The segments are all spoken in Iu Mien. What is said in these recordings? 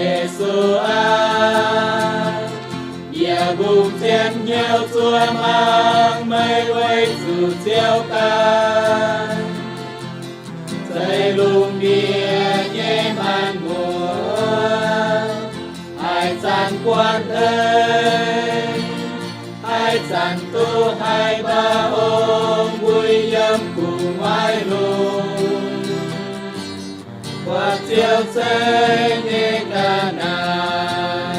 Yesu aah! Yie mbungh zien hnyouv zuov mangc meih weic zuqc Ziouv ganh. Zeiz lungh ndiev nyei maanc muotc, haaix zanc guanh ei, haaix zanc duqv haiz mbuo ong-mbuo yiem gu'nguaaic lungh, buatc Ziouv zeiv nyei ga'naaiv.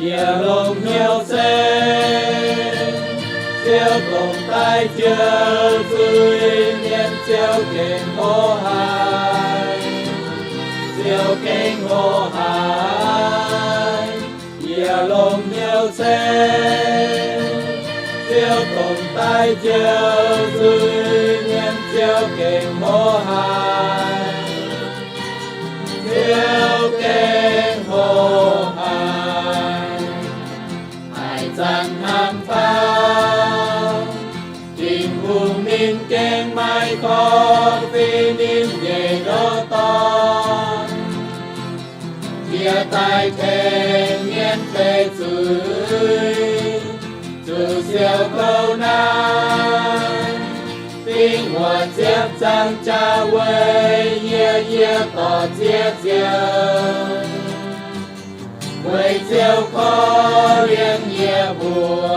Yie longc hnyouv se Ziouv dongh daaih joux zuiz mienh, Ziouv gengh hlo haic, Ziouv gengh hlo haic. Yie longc hnyouv se Ziouv dongh daaih joux zuiz mienh, Ziouv gengh hlo haic, Ziouv gengh hlo haic. Haaix zanc hnamv taux Tin-Hungh ninh gengh maaih korv-fim, ninh nyei ndoqv dorn jiex daaih tengx mienh beiv zuiz, zuqc siou kouv naaiv, fingx wuoqc ziepv zangh jaax weic yie, yie dorh ziex ziouc weic Ziouv korv-lienh yie mbuo.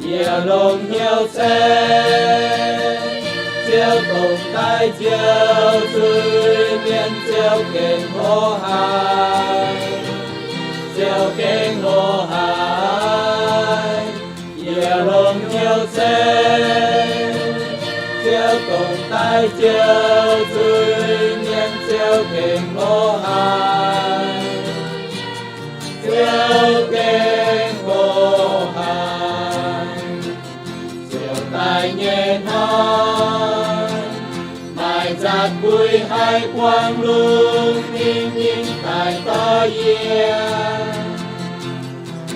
Yie longc hnyouv se Ziouv dongh daaih joux zuiz mienh, Ziouv gengh hlo haic, Ziouv gengh hlo haic. Yie longc hnyouv se Ziouv dongh daaih joux zuiz mienh, Ziouv gengh hlo haic, Ziouv gengh hlo haic. Ziouv daaih nyei hnoi, maaih nzatc mbui haih buangh lungh, ninh nyei daaih dorh yie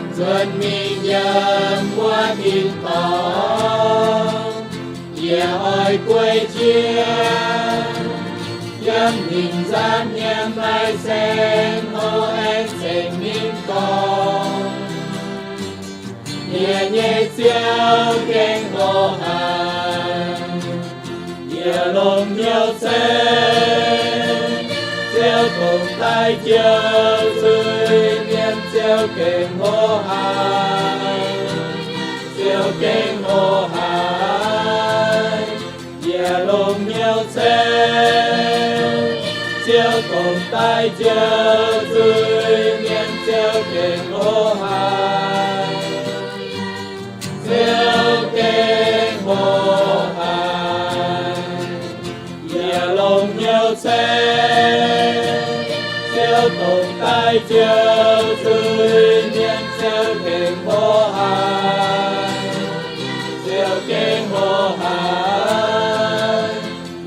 nzuonx mingh yiem wuov tin-dorngh. Yie oix guei jienv yiem ninh nzangv hmien maaih saeng hlo aengx ceng ninh gorngv, Yie nyei Ziouv gengh hlo haic. Yie longc hnyouv se Ziouv dongh daaih joux zuiz mienh, Ziouv gengh hlo haic, Ziouv gengh hlo haic. Yie longc hnyouv se Ziouv dongh daaih joux zuiz mienh, Ziouv gengh hlo haic, Ziouv gengh hlo haic. Yie longc hnyouv se Ziouv dongh daaih joux zuiz mienh, Ziouv gengh hlo haic, Ziouv gengh hlo haic.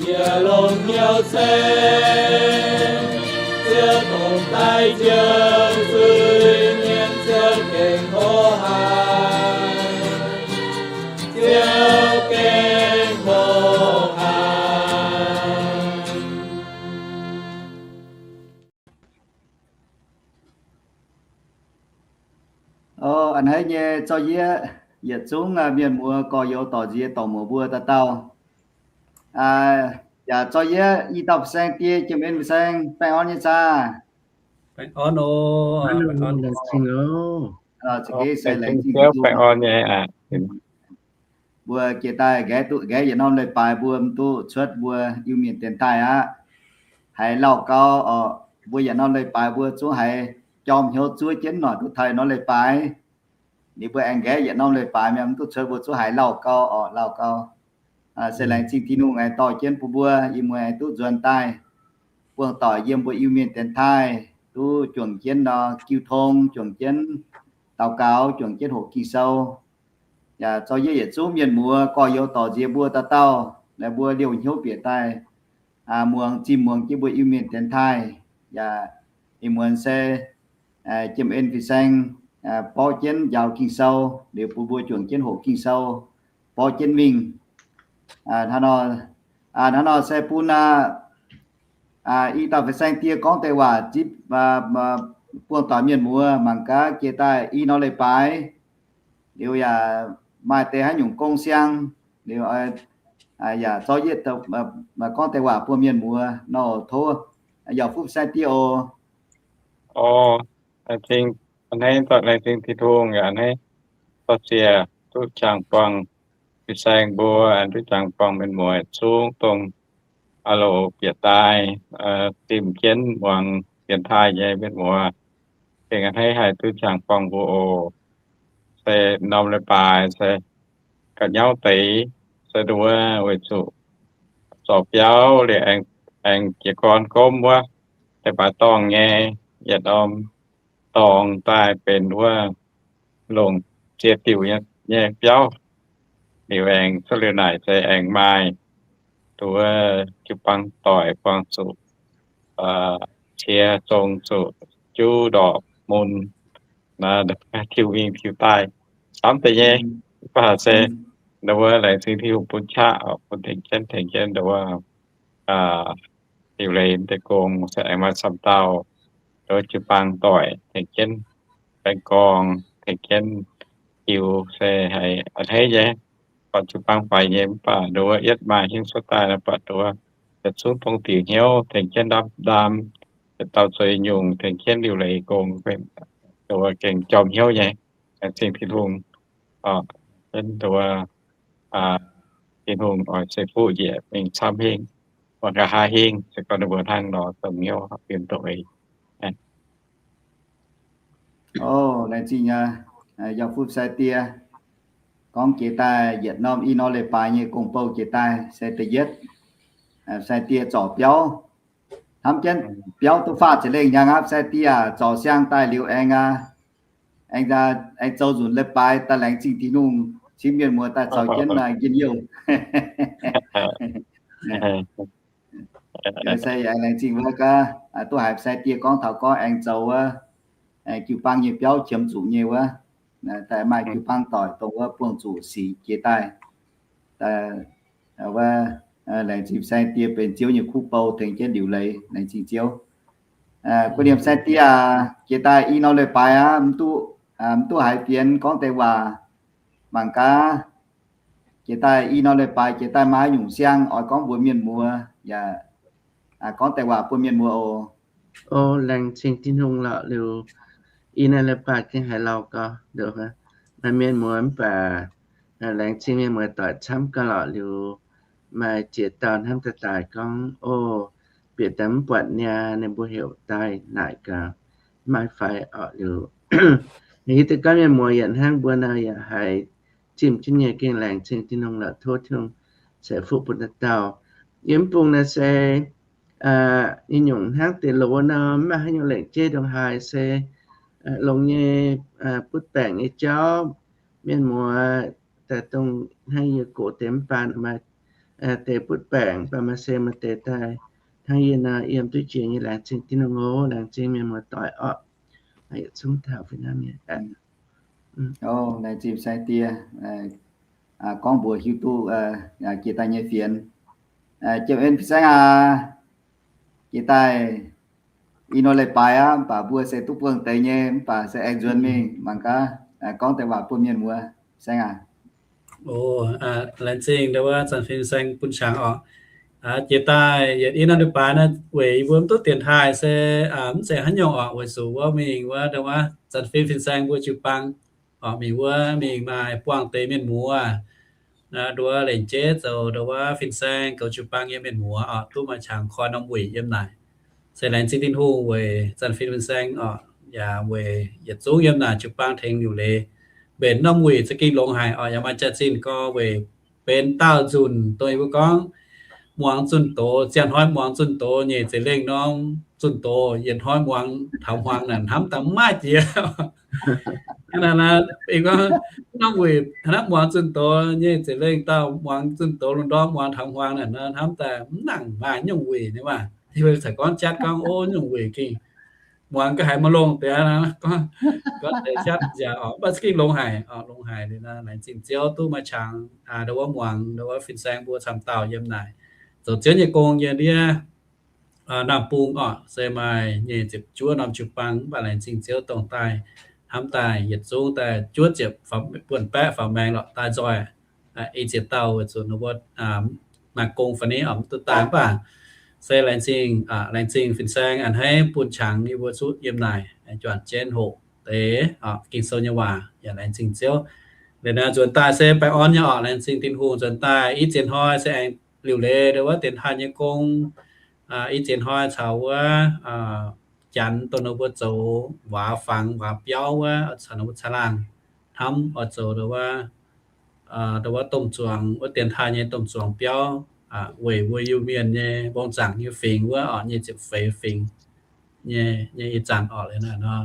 Yie longc hnyouv se Ziouv dongh daaih joux zuiz mienh, Ziouv gengh hlo haic, Ziouv gengh hlo haic. O, a'hneiv nyei zorqv yieqv yietc zungv mienh muoz gorx-youz dorc nziex dorc muoz mbuo dauh dauh. Yaac zorqv yieqv i dauh fin-saeng die, Jiem En fin-saeng, baengh orn nyei zaah. Mbuo jiex daaih nqaeqv duqv nqaeqv yietc norm leiz-baaix mbuo mv duqv cuotv mbuo Iu-Mienh dienx taaih aqv. Haiz lauh gau oc, mbuo yietc norm leiz-baaix mbuo zungv haiz jorm hnyouv zuov jienv noic duqv taux norm leiz-baaix. Ninh mbuo aengx nqaeqv yietc norm leiz-baaix mienh mv duqv cuotv mbuo zungv haiz lauh gau oc, lauh gau. Se laengz zingh Tin-Hungh aengx dorh jienv bun mbuo, yie mbuo aengx duqv nzuonx daaih buangh doic yiem mbuo Iu-Mienh dienx taaih, duqv juangc jienv nor jiu tong, juangc jienv daux gaux, juangc jienv hoqc Ging-Sou. Yaac zorqv yiev yietc zungv mienh muoz gorx-youz dorc nziex mbuo dauh dauh, naaiv mbuo liouh hnyouv bieqc daaih muangx, zinh muangx jienv mbuo Iu-Mienh dienx taaih. Yaac ih muonz se Jiem En fin-saeng borqv jienv njaaux Ging-Sou liuz bun mbuo juangc jienv hoqc Ging-Sou, borqv jienv mingh. Hnangv nor se bun aqv. i dauh fin-saeng die gorngv deix waac zipv buangh doic mienh muoz mangc gaax jiex daaih i nor leiz-baaix liuz yaac maaih deix haaix nyungc gong siang liuz yaac zorqv yietv gorngv deix waac bun mienh muoz nor, tov yaac fuqv fin-saeng die oc. Orv, laengz zingh, a'hneiv laengz zingh Tin-Hungh yaac a'hneiv dorh siec duqv jangx buangh fin-saeng mbuo, duqv jangx buangh mienh muoz zungv dongh aa loc bieqc daaih dimh jienv muangx dienx taaih nyei mienh muoz. Gengh a'hneiv haih duqv jangx buangh mbuo oc. Se norm leiz-baaix se ga'nyauv deix, se nduov weic zuqc zorc biauv liuz aengx jiez gorn gomv wuov, leiz-baaix dorngh nyei, yietc norm dorngx daaih benx wuov longc ziex diuc nyei biauv. Liuz aengx cuotv liuz naaic se aengx maaih nduov jiu-baang doic buangh zuqc cie zong zuqc juv ndorqc mun, tiux mingh tiux daaih camv deix nyei. Mv baac se nduov laengz zingh Tin-Hungh bun qaqv bun tengx jienv, tengx jienv nduov liuc leiz deix gong se aengx maaih camv dauh nduov jiu-baang doic tengx jienv baeng gorngv, tengx jienv tiux se haiz a'hneiv nyei, buatc jiu-baang faix nyei. Mv baac nduov yietv maaih hingv cuotv daaih nor buatc nduov yietc zungv dongh diuc hnyouv tengx jienv ndamv ndaam, yietc dauh zoux nyungc tengx jienv liuc leiz gong, nduov gengh jorm hnyouv nyei. Laengz zingh Tin-Hungh, nduov Tin-Hungh oix ceix fuqv njiec mingh camv hingh, mangc gaax haaix hingh se gorngv ninh mbuo hnangv nor dongh hnyouv fiem doqc. Orv, laengz zingh nyei, yaac fuqv fin-saeng die gorngv jiex daaih yietc norm i nor leiz-baaix nyei gong-bou jiex daaih se da'yietv, fin-saeng die zorc biauv, hnamv jienv biauv duqv faah za'lengh hnyangx aqv. Fin-saeng die aac, zorc siang daaih liuz aengx, aengx zoux nzunc leiz-baaix daaih laengz zingh Tin-Hungh cingv mienh muoz daaih caux jienv njien-youh. Se aengx laengz zingh wuov gaax, duqv haiz fin-saeng die gorngv taux gorngv aengx zoux wuov jiu-baang nyei biauv qiemx zuqc nyei wuov, daaih maaih jiu-baang doic dongh wuov buangh zuqc sic jiex daaih. Wuov, laengz zingh fin-saeng die benx Ziouv nyei kuv bou tengx jienv liuc leiz. Laengz zingh Ziouv. Guv liemh fin-saeng die aac, jiex daaih i norm leiz-baaix aqv, mv duqv, mv duqv haiz fienx gorngv deix waac. Mangc gaax, jiex daaih i norm leiz-baaix jiex daaih maaih haaix nyungc siang oix gorngv mbuox mienh muoz yaac gorngv deix waac bun mienh muoz oc. O, laengz zingh Tin-Hungh lorqc liuz, i norm leiz-baaix gengh haiz lauh gau, maaih mienh muoz mv baac laengz zingh mienh muoz doic camv gau lorqc liuz, maaih ziex dauh hnamv daaih daaih gorngv, o, bieqc daaih mv buatc niaa, ninh mbuo heuc daaih naaic gaax, maaih fai orqc liuz. Hiuv duqv gorngv mienh muoz yietc hnangv mbuo nor yaac haiz zimh jienv nyei, gengh laengz zingh Tin-Hungh lorqc, tov Tin-Hungh ceix fuqv bun dauh dauh. Yiem mv bung naaiv se nyei nyungc hnangv deix loz nor, mv maaih haaix nyungc lengc jeiv ndongc haaix se longx nyei butv baengc nyei jauv. Mienh muoz daaih dongh hnangv yie gox deix mv baac maaih deix butv baengc, mv baac maaih se maaih deix daaih hnangv yie nor yiem duqv jiex nyei. Laengz zingh Tin-Hungh oc, laengz zingh mienh muoz doic orqc. Yietc zungv taux fih hnangv nyei. Laengz zingh fin-saeng die gorngv mbuox hiuv duqv jiex daaih nyei fienx. Jiem en fin-saeng aac, jiex daaih i norm leiz-baaix aqv, mv baac mbuo se duqv buangh deix nyei, mv baac se aengx nzuonx mingh mangc gaax gorngv deix waac bun mienh muoz. Fin-saeng aac. O, laengz zingh ndau wuov zanc fin-saeng bun qangx orqc. Jiex daaih yietc i norm leiz-baaix naaiv weic yie mbuo mv duqv dienx taaih se mv zeiz haaix nyungc orqc, weic zuqc wuov mingh wuov ndau wuov zanc fin fin-saeng mbuo jiu-baang orqc, mingh wuov mingh maaih buangh deix mienh muoz nduov lengc jeiv zoux ndau wuov fin-saeng goux jiu-baang nyei mienh muoz orqc, duqv maaih qangx koi norm wuic yiem naaic. Se laengz zingh Tin-Hungh weic zanc fin fin-saeng orqc, yaac weic yietc zungv yiem naaic jiu-baang tengx liuc leiz mbenc norm wuic za'gengh longx haic orqc. Yaac maaih jaax-zinh gorngv weic benx daauh nzunc dongh yie mbuo gorngv muangx zunh doz, ziangh hnoi muangx zunh doz, nyeic zeix lengh norm zunh doz, yietc hnoi muangx taux hmuangx naaic hnamv daaih mv maaih jiex. Hnangv naaic, ih gorngv norm wuic hnangv muangx zunh doz, nyeic zeix lengh dauh muangx zunh doz, lungh ndorm muangx taux hmuangx naaic hnamv daaih mv nangc maaih nyungc wuic nyei maah. Yie mbuo caux gorngv jatv gorngv, o, nyungc wuic gengh muangx ga'haiz maiv longx deix, gorngv deix jatv nziaaux orqc, mv baac za'gengh longx haic orqc, longx haic liuz nor, laengz zingh Ziouv duqv maaih qangx ndau wuov muangx ndau wuov fin-saeng mbuo camv dauh yiem naaic zoux Ziouv nyei gong nyei ndiev. Naamh Bung orqc, se maaih nyic ziepc juov norm jiu-baang, mv baac laengz zingh Ziouv dongh daaih hnamv daaih yietc zungv daaih juov ziepc buonc baeqv faaux maengx lorqc daaih nzoih i ziex dauh weic zuqc ninh mbuo maaih gong fai ni orqc mv duqv daaih mv baac se laengz zingh, laengz zingh fin-saeng a'hneiv bun qangx yie mbuo zuqv yiem naaic juangc jienv hoqc deix Ging-Sou nyei waac yaac laengz zingh Ziouv. Liuz naaiv nzuonx daaih se baengh orn nyei orqc, laengz zingh Tin-Hungh. Nzuonx daaih i ziex hnoi se aengx liuc leiz ndo wuov dienx taaih nyei gong, i ziex hnoi caux wuov janx dongh ninh mbuo zoux waac fangx waac biauv wuov, caux ninh mbuo caangh laangh hnamv oix zoux ndo wuov domh zuangx wuov dienx taaih nyei domh zuangx biauv, weic mbuo Iu-Mienh nyei mbong zaangc nyei fingx wuov orqc, nyic ziepc feix fingx nyei, nyei ih zanc orqc. Liuz naaiv nor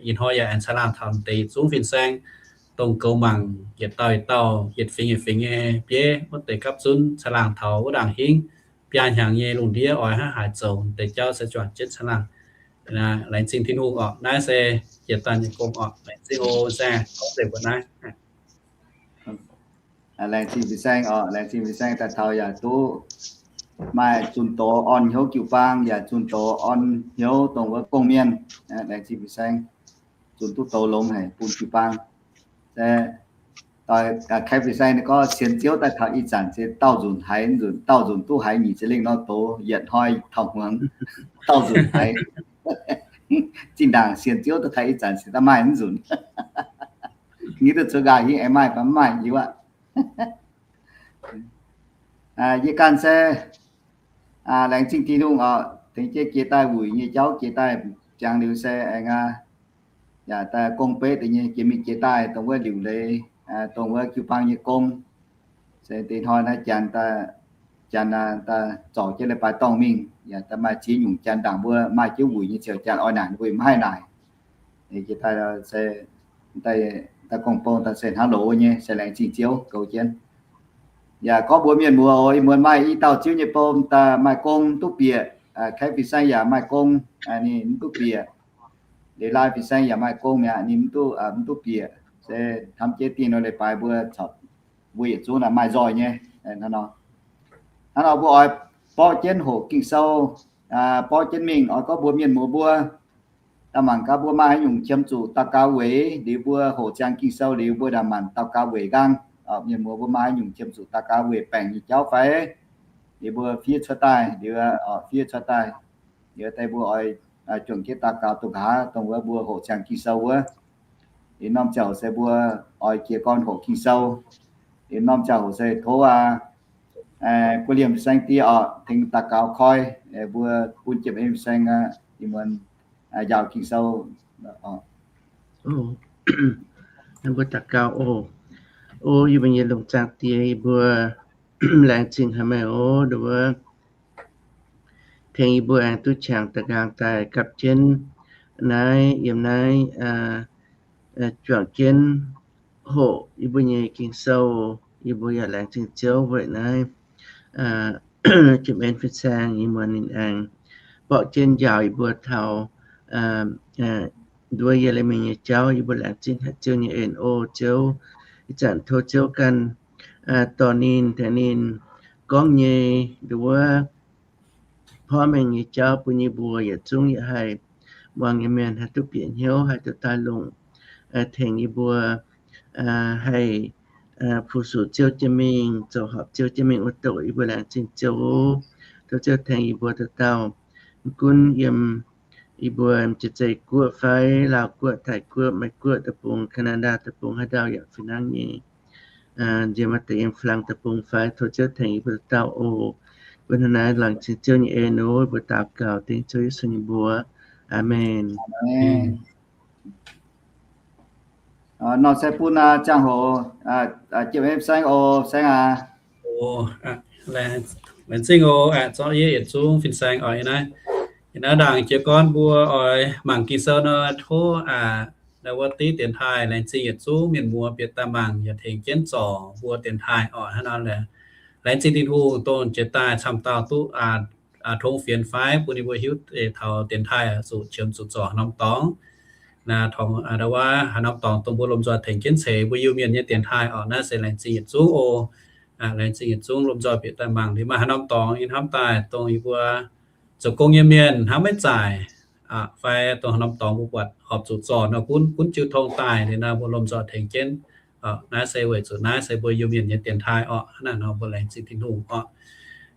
ih hnoi yaac aengx caangh laangh taux deix yietc zungv fin-saeng, dongh goux mangc yietc dauh yietc dauh, yietc fingx yietc fingx nyei bieiv wuov deix gapv zunv caangh laangh taux wuov ndaangc hingv biaa hnyangx nyei lungh ndiev oix hnangv haaix zoux deix jauv se juangc jienv caangh laangh. Laengz zingh Tin-Hungh orqc. Naaiv se jiex daaih nyei gong orqc. Laengz zingh oc, fin-saeng gorngv nzengc mbuo naaiv. Laengz zingh fin-saeng orqc. Laengz zingh fin-saeng daaih taux yaac duqv maaih zunh doz orn hnyouv jiu-baang, yaac zunh doz orn hnyouv dongh wuov gong-mienh. Laengz zingh fin-saeng zunh duqv doz longx haic bun jiu-baang. Kaeqv fin-saeng ninh gorngv sienx Ziouv daaih taux ih zanc se daauh nzunc haiz nzunc, daauh nzunc duqv haiz nyic ziepc lengh nor doz, yietc hnoi taux hmuangx daauh nzunc haiz. Zinh ndaangc sienx Ziouv daaih taux ih zanc se daaih maaih mv nzunc. Nitv duqv cuotv nqaah hingv aengx maaih fai mv maaih liuz aqv. Yie ganh se laengz zingh Tin-Hungh oc, tengx jienv jiex daaih wuic nyei jauv jiex daaih jangx liuz se aengx yaac daaih gong-beqv deix nyei jiex mingh jiex daaih dongh wuov liuc leiz, dongh wuov jiu-baang nyei gong. Se deix hnoi naaiv janx, janx daaih zorc jienv leiz-baaix dorngh mingh, yaac daaih maaih ziex nyungc janx ndaangc mbuo maaih jienv wuic nyei ziouc janx oix naaic ninh mbuo mv haih naaic. Jiex daaih se daaih gong-bou daaih se hnangv loz nyei, se laengz zingh Ziouv goux jienv. Yaac gorngv mbuox mienh muoz oc, ih muonz maaih i dauh Ziouv nyei bou daaih maaih gong duqv bieqc, kaeqv fin-saeng yaac maaih gong, ninh mv duqv bieqc. Liuz laai fin-saeng yaac maaih gong mi'aqv, ninh mv duqv, mv duqv bieqc. Se hnamv jienv dingh nor leiz-baaix mbuo corc, mbuo yietc zungv maaih nzoih nyei. Hnangv nor, hnangv nor mbuo oix borqv jienv hoqc Ging-Sou, borqv jienv mingh. Oix gorngv mbuox mienh muoz mbuo, daaih mangc gaax mbuo maaih haaix nyungc qiemx zuqc daux gaux weic, liuz mbuo hoqc ziangx Ging-Sou liuz mbuo ndaangc maanc daux gaux weic nqaang. Mienh muoz mbuo maaih haaix nyungc qiemx zuqc daux gaux weic baengc nyei jauv fai? Liuz mbuo fiev cuotv daaih, liuz fiev cuotv daaih, liuz daaih mbuo oix juangc jienv daux gaux dongh nqa'haav dongh wuov mbuo hoqc ziangx Ging-Sou wuov. Liuz norm ziangh hoc se mbuo oix jiez gorn hoqc Ging-Sou. Liuz norm ziangh hoc se tov aqv, guv liemh saeng-die oc, tengx daux gaux koi, mbuo bun jiem en saeng aqv, ih muonz njaaux Ging-Sou. Mbuo daux gaux oc. O yie mbuo nyei lungh zaangc Die, yie mbuo laengz zingh haic meih oc, nduov tengx yie mbuo aengx duqv qangx da'nqaang daaih gapv jienv naaiv yiem naaiv juangc jienv hoqc yie mbuo nyei Ging-Sou. Yie mbuo yaac laengz zingh Ziouv weic naaiv jiem en fin-saeng ih muonz ninh aengx borqv jienv njaaux yie mbuo taux nduov Ye^le^mi nyei jauv. Yie mbuo laengz zingh haic Ziouv nyei en o Ziouv. Ih zanc tov Ziouv ganh dorh ninh, tengx ninh gorngv nyei nduov porv mengh nyei jauv bun yie mbuo yietc zungv yaac haih muangx nyei mienh haih duqv bieqc hnyouv, haih duqv daaih longc, tengx yie mbuo haih fu-sux Ziouv jienv mingh, zoux horpc Ziouv jienv mingh wuov douc. Yie mbuo laengz zingh Ziouv, tov Ziouv tengx yie mbuo dauh dauh, mv gunv yiem yie mbuo Jiex Zeiz Guoqv fai Laauv Guoqv, Taiv Guoqv, Meiv Guoqv deic-bung, Canada deic-bung, haaix ndau yaac fih hnangv nyei. Nziex maaih deix yiem Faa^lang deic-bung fai, tov Ziouv tengx yie mbuo dauh dauh oc. Mbuo hnangv naaiv laengz zingh Ziouv nyei en oc. Mbuo daux gaux dengv Ziouv Yesu nyei mbuox. Aamen. Nor se bun ziangh hoc jiem en saeng oc, saeng aac. Laengz zingh oc, zorqv yie yietc zungv fin-saeng oc. Ih naaiv, ih naaiv ndaangc jiez gorn mbuo oix mangc Ging-Sou nor, tov aa, naaiv wuov div dienx taaih. Laengz zingh yietc zungv mienh muoz bieqc daaih mangc yaac tengx jienv zorc mbuo dienx taaih oc. Hnangv nor, laengz zingh Tin-Hungh dongh jiex daaih camv dauh duqv tongx fienx fai bun ninh mbuo hiuv taux dienx taaih zuqc qiemx zuqc zorc haaix norm dorngx. Naaiv, naaiv wuov haaix norm dorngx dongh mbuo lomh nzoih tengx jienv ceix mbuo Iu-Mienh nyei dienx taaih oc. Naaiv se laengz zingh yietc zungv oc. Laengz zingh yietc zungv lomh nzoih bieqc daaih mangc liuz maaih haaix norm dorngx yie hnamv daaih dongh yie mbuo zoux gong nyei mienh hnamv maiv zaaic, fai dongh norm dorngx mbuo buatc horpc zuqc zorc nor gunv, gunv jiu tong daaih liuz nor, mbuo lomh nzoih tengx jienv. Naaiv se weic zuqc naaiv se mbuo Iu-Mienh nyei dienx taaih orqc. Hnangv naaic nor mbuo laengz zingh Tin-Hungh orqc.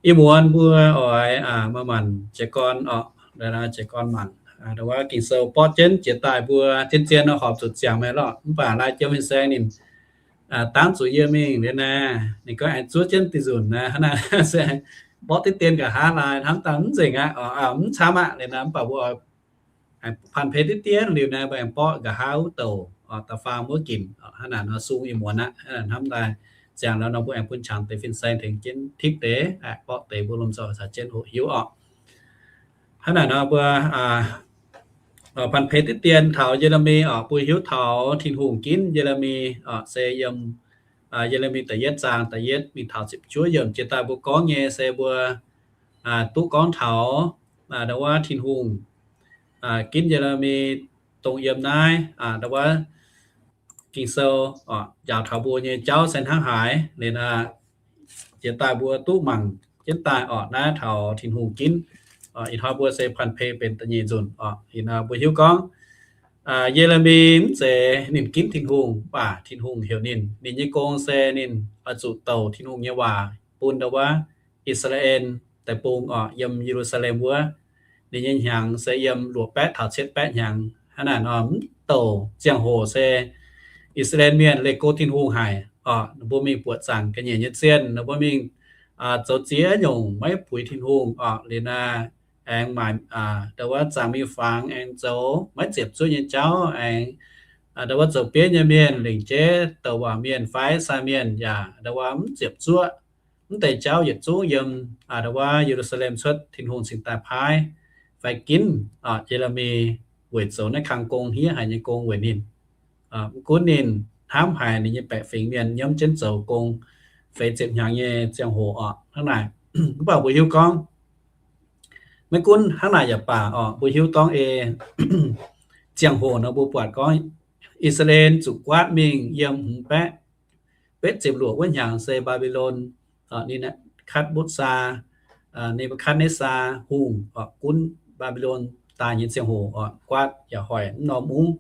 Ih muonz mbuo oix maaih maanc jiez gorn orqc, jiez gorn mangc ndau wuov Ging-Sou borqv jienv jiex daaih mbuo zien-zien nor horpc zuqc ziangx maengc lorqc. Mv baac lai jiem fin-saeng ninh dangv zuqc yie mingh liuz naaiv, ninh gorngv aengx zuov jienv dih nzunc naaiv, hnangv naaic se borqv diqv dien nqa'haav lai hnamv daaih mv nzengc aqv, mv camv aqv liuz naaiv, mv baac mbuo ผัน เพ diqv dien liuz naaiv, mbuo aengx borqv nqa'haav wuov douc da'faam wuov ginc. Hnangv naaic nor sung ih muonz aqv, hnamv daaih ziangx liuz nor mbuo aengx bun qangx deix fin-saeng tengx jienv tipv deix, borqv deix mbuo lomh nzoih caux jienv hoqc hiuv orqc. Hnangv naaic nor mbuo ผัน เพ diqv dien taux Ye^le^mi orqc, mbuo hiuv taux Tin-Hungh ginv Ye^le^mi orqc, se yiem Ye^le^mi da'yietv zaang da'yietv mingh taux ziepc juov yiemc. Jiex daaih mbuo gorngv nyei se mbuo duqv gorngv taux ndau wuov Tin-Hungh ginv Ye^le^mi dongh yiem naaiv ndau wuov Ging-Sou njaaux taux mbuo nyei jauv se hnangv haaix liuz naaiv, jiex daaih mbuo duqv mangc jienv daaih orqc. Naaiv taux Tin-Hungh ginv, ih hnoi mbuo se ผัน เพ benx da'nyeic nzunc orqc. Ih hnoi mbuo hiuv gorngv Ye^le^mi mv zeiz ninh ginv Tin-Hungh, mv baac Tin-Hungh heuc ninh. Ninh nyei gong se ninh oix zuqc douc Tin-Hungh nyei waac bun ndau wuov I^saa^laa^en Deic-Bung orqc, yiem Ye^lu^saa^lem wuov. Ninh nyei hnyangx se yiem luoqc baeqv taux cietv baeqv hnyangx. Hnangv naaic nor mv douc ziangh hoc se I^saa^laa^en Mienh leih go Tin-Hungh haic orqc, mbuo mingh buoqc zaangc ga'nyiec nyei zienh, mbuo mingh zoux ziex nyungc maiv puix Tin-Hungh orqc. Liuz naaiv aengx maaic ndau wuov zaangc miuc-fangx aengx zoux maiv ziepc zuoqv nyei jauv, aengx ndau wuov zoux bieiv nyei mienh, lingc jeiv douc waac mienh fai sai mienh yaac ndau wuov mv ziepc zuoqv. Mv deix jauv yietc zungv yiem ndau wuov Ye^lu^saa^lem cuotv Tin-Hungh cingx daaih paaiv fai ginv Ye^le^mi weic zoux naaiv kang gong hniev haic nyei gong weic ninh. Mv gunv ninh hnamv haic ninh nyei baeqc fingx mienh nyiemv jienv zoux gong feix ziepc hnyangx nyei ziangh hoc orqc. Hnangv naaic, mv baac mbuo hiuv gorngv maiv gunv hnangv naaic yaac baac orqc, mbuo hiuv dorngv ei ziangh hoc nor mbuo buatc gorngv I^saa^laa^en zuqc guaatv mingh yiem hmz baeqv betv ziepc luoqc wuov hnyangx se Mbaa^mbi^lon, Ni^bu^katv^mbuv^saa, Ne^mbu^katv^netv^saa hungh orqc, gunv Mbaa^mbi^lon daaih nyei ziangh hoc orqc, guaatv yaac hoic mv norm mungv.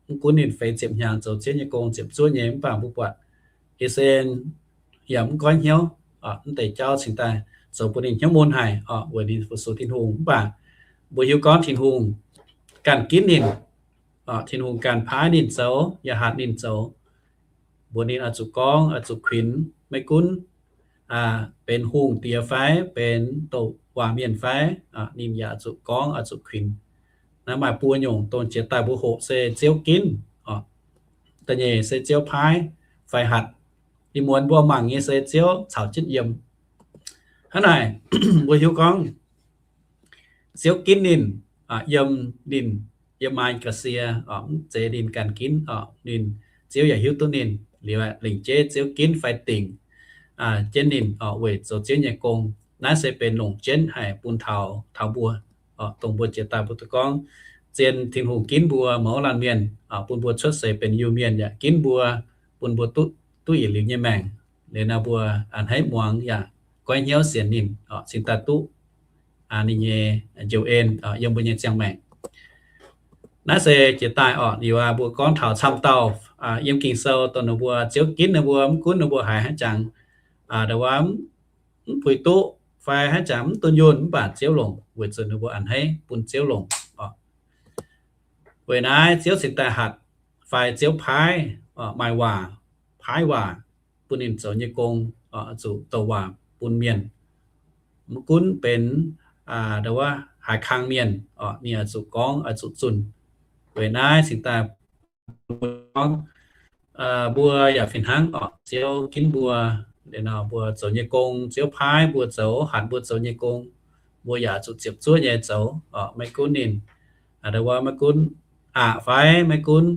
Mv gunv ninh feix ziepc hnyangx zoux Ziouv nyei gong ziepc zuoqv nyei, mv baac mbuo buatc I^saa^laa^en yaac mv goiv hnyouv. Mv deix jauv cingx daaih zoux bun ninh hnyouv mun haic orqc, weic ninh fu-sux Tin-Hungh. Mv baac mbuo hiuv gorngv Tin-Hungh ganh ginv ninh, Tin-Hungh ganh paaiv ninh zoux, yaac hatc ninh zoux, mbuox ninh oix zuqc gorngv, oix zuqc kuinx, maiv gunv benx hungh diex fai benx douc waac mienh fai, ninh yaac oix zuqc gorngv, oix zuqc kuinx. Naaiv maaih buo nyungc dongh jiex daaih mbuo hoqc se Ziouv ginv, da'nyeic se Ziouv paaiv fai hatc. Ih muonz mbuo mangc nyei se Ziouv caux jienv yiem. Hnangv naaic, mbuo hiuv gorngv Ziouv ginv ninh, yiem ninh, yiem maaih ga'sie, mv zeiz ninh ganh ginv, ninh, Ziouv yaac hiuv duqv ninh liuz, lingc jeiv Ziouv ginv fai dingc jienv ninh weic zoux Ziouv nyei gong. Naaiv se benx longc jienv haic bun taux, taux mbuo, dongh mbuo jiex daaih mbuo duqv gorngv, zien Tin-Hungh ginv mbuo mouz laanh mienh, bun mbuo cuotv seix benx Iu-Mienh, yaac ginv mbuo, bun mbuo duqv, duqv yietc liuz nyei maengc. Liuz naaiv mbuo a'hneiv muangx yaac goiv hnyouv sienx ninh, cingx daaih duqv ninh nyei njoux en yiem mbuo nyei ziangh maengc. Naaiv se jiex daaih orqc, liuz mbuo gorngv taux camv dauh yiem Ging-Sou dongh ninh mbuo Ziouv ginv ninh mbuo, mv gunv ninh mbuo haiz hnangv jangx, ndo wuov mv puix duqv fai hnangv jangx mv dunh yunh, mv baac Ziouv longc weic zuqc ninh mbuo a'hneiv bun Ziouv longc orqc. Weic naaiv Ziouv cingx daaih hatc fai Ziouv paaiv, maaih waac, paaiv waac bun ninh zoux nyei gong, zuqc douc waac bun mienh. Mv gunv benx ndo wuov haaix kang mienh, ninh oix zuqc gorngv, oix zuqc zunh. Weic naaiv cingx daaih gorngv, mbuo yaac fih hnangv orqc, Ziouv ginv mbuo, mbuo zoux nyei gong, Ziouv paaiv mbuo zoux, hatc mbuo zoux nyei gong, mbuo yaac zuqc ziepc zuoqv nyei zoux orqc. Maiv gunv ninh, ndo wuov maiv gunv aqc fai maiv gunv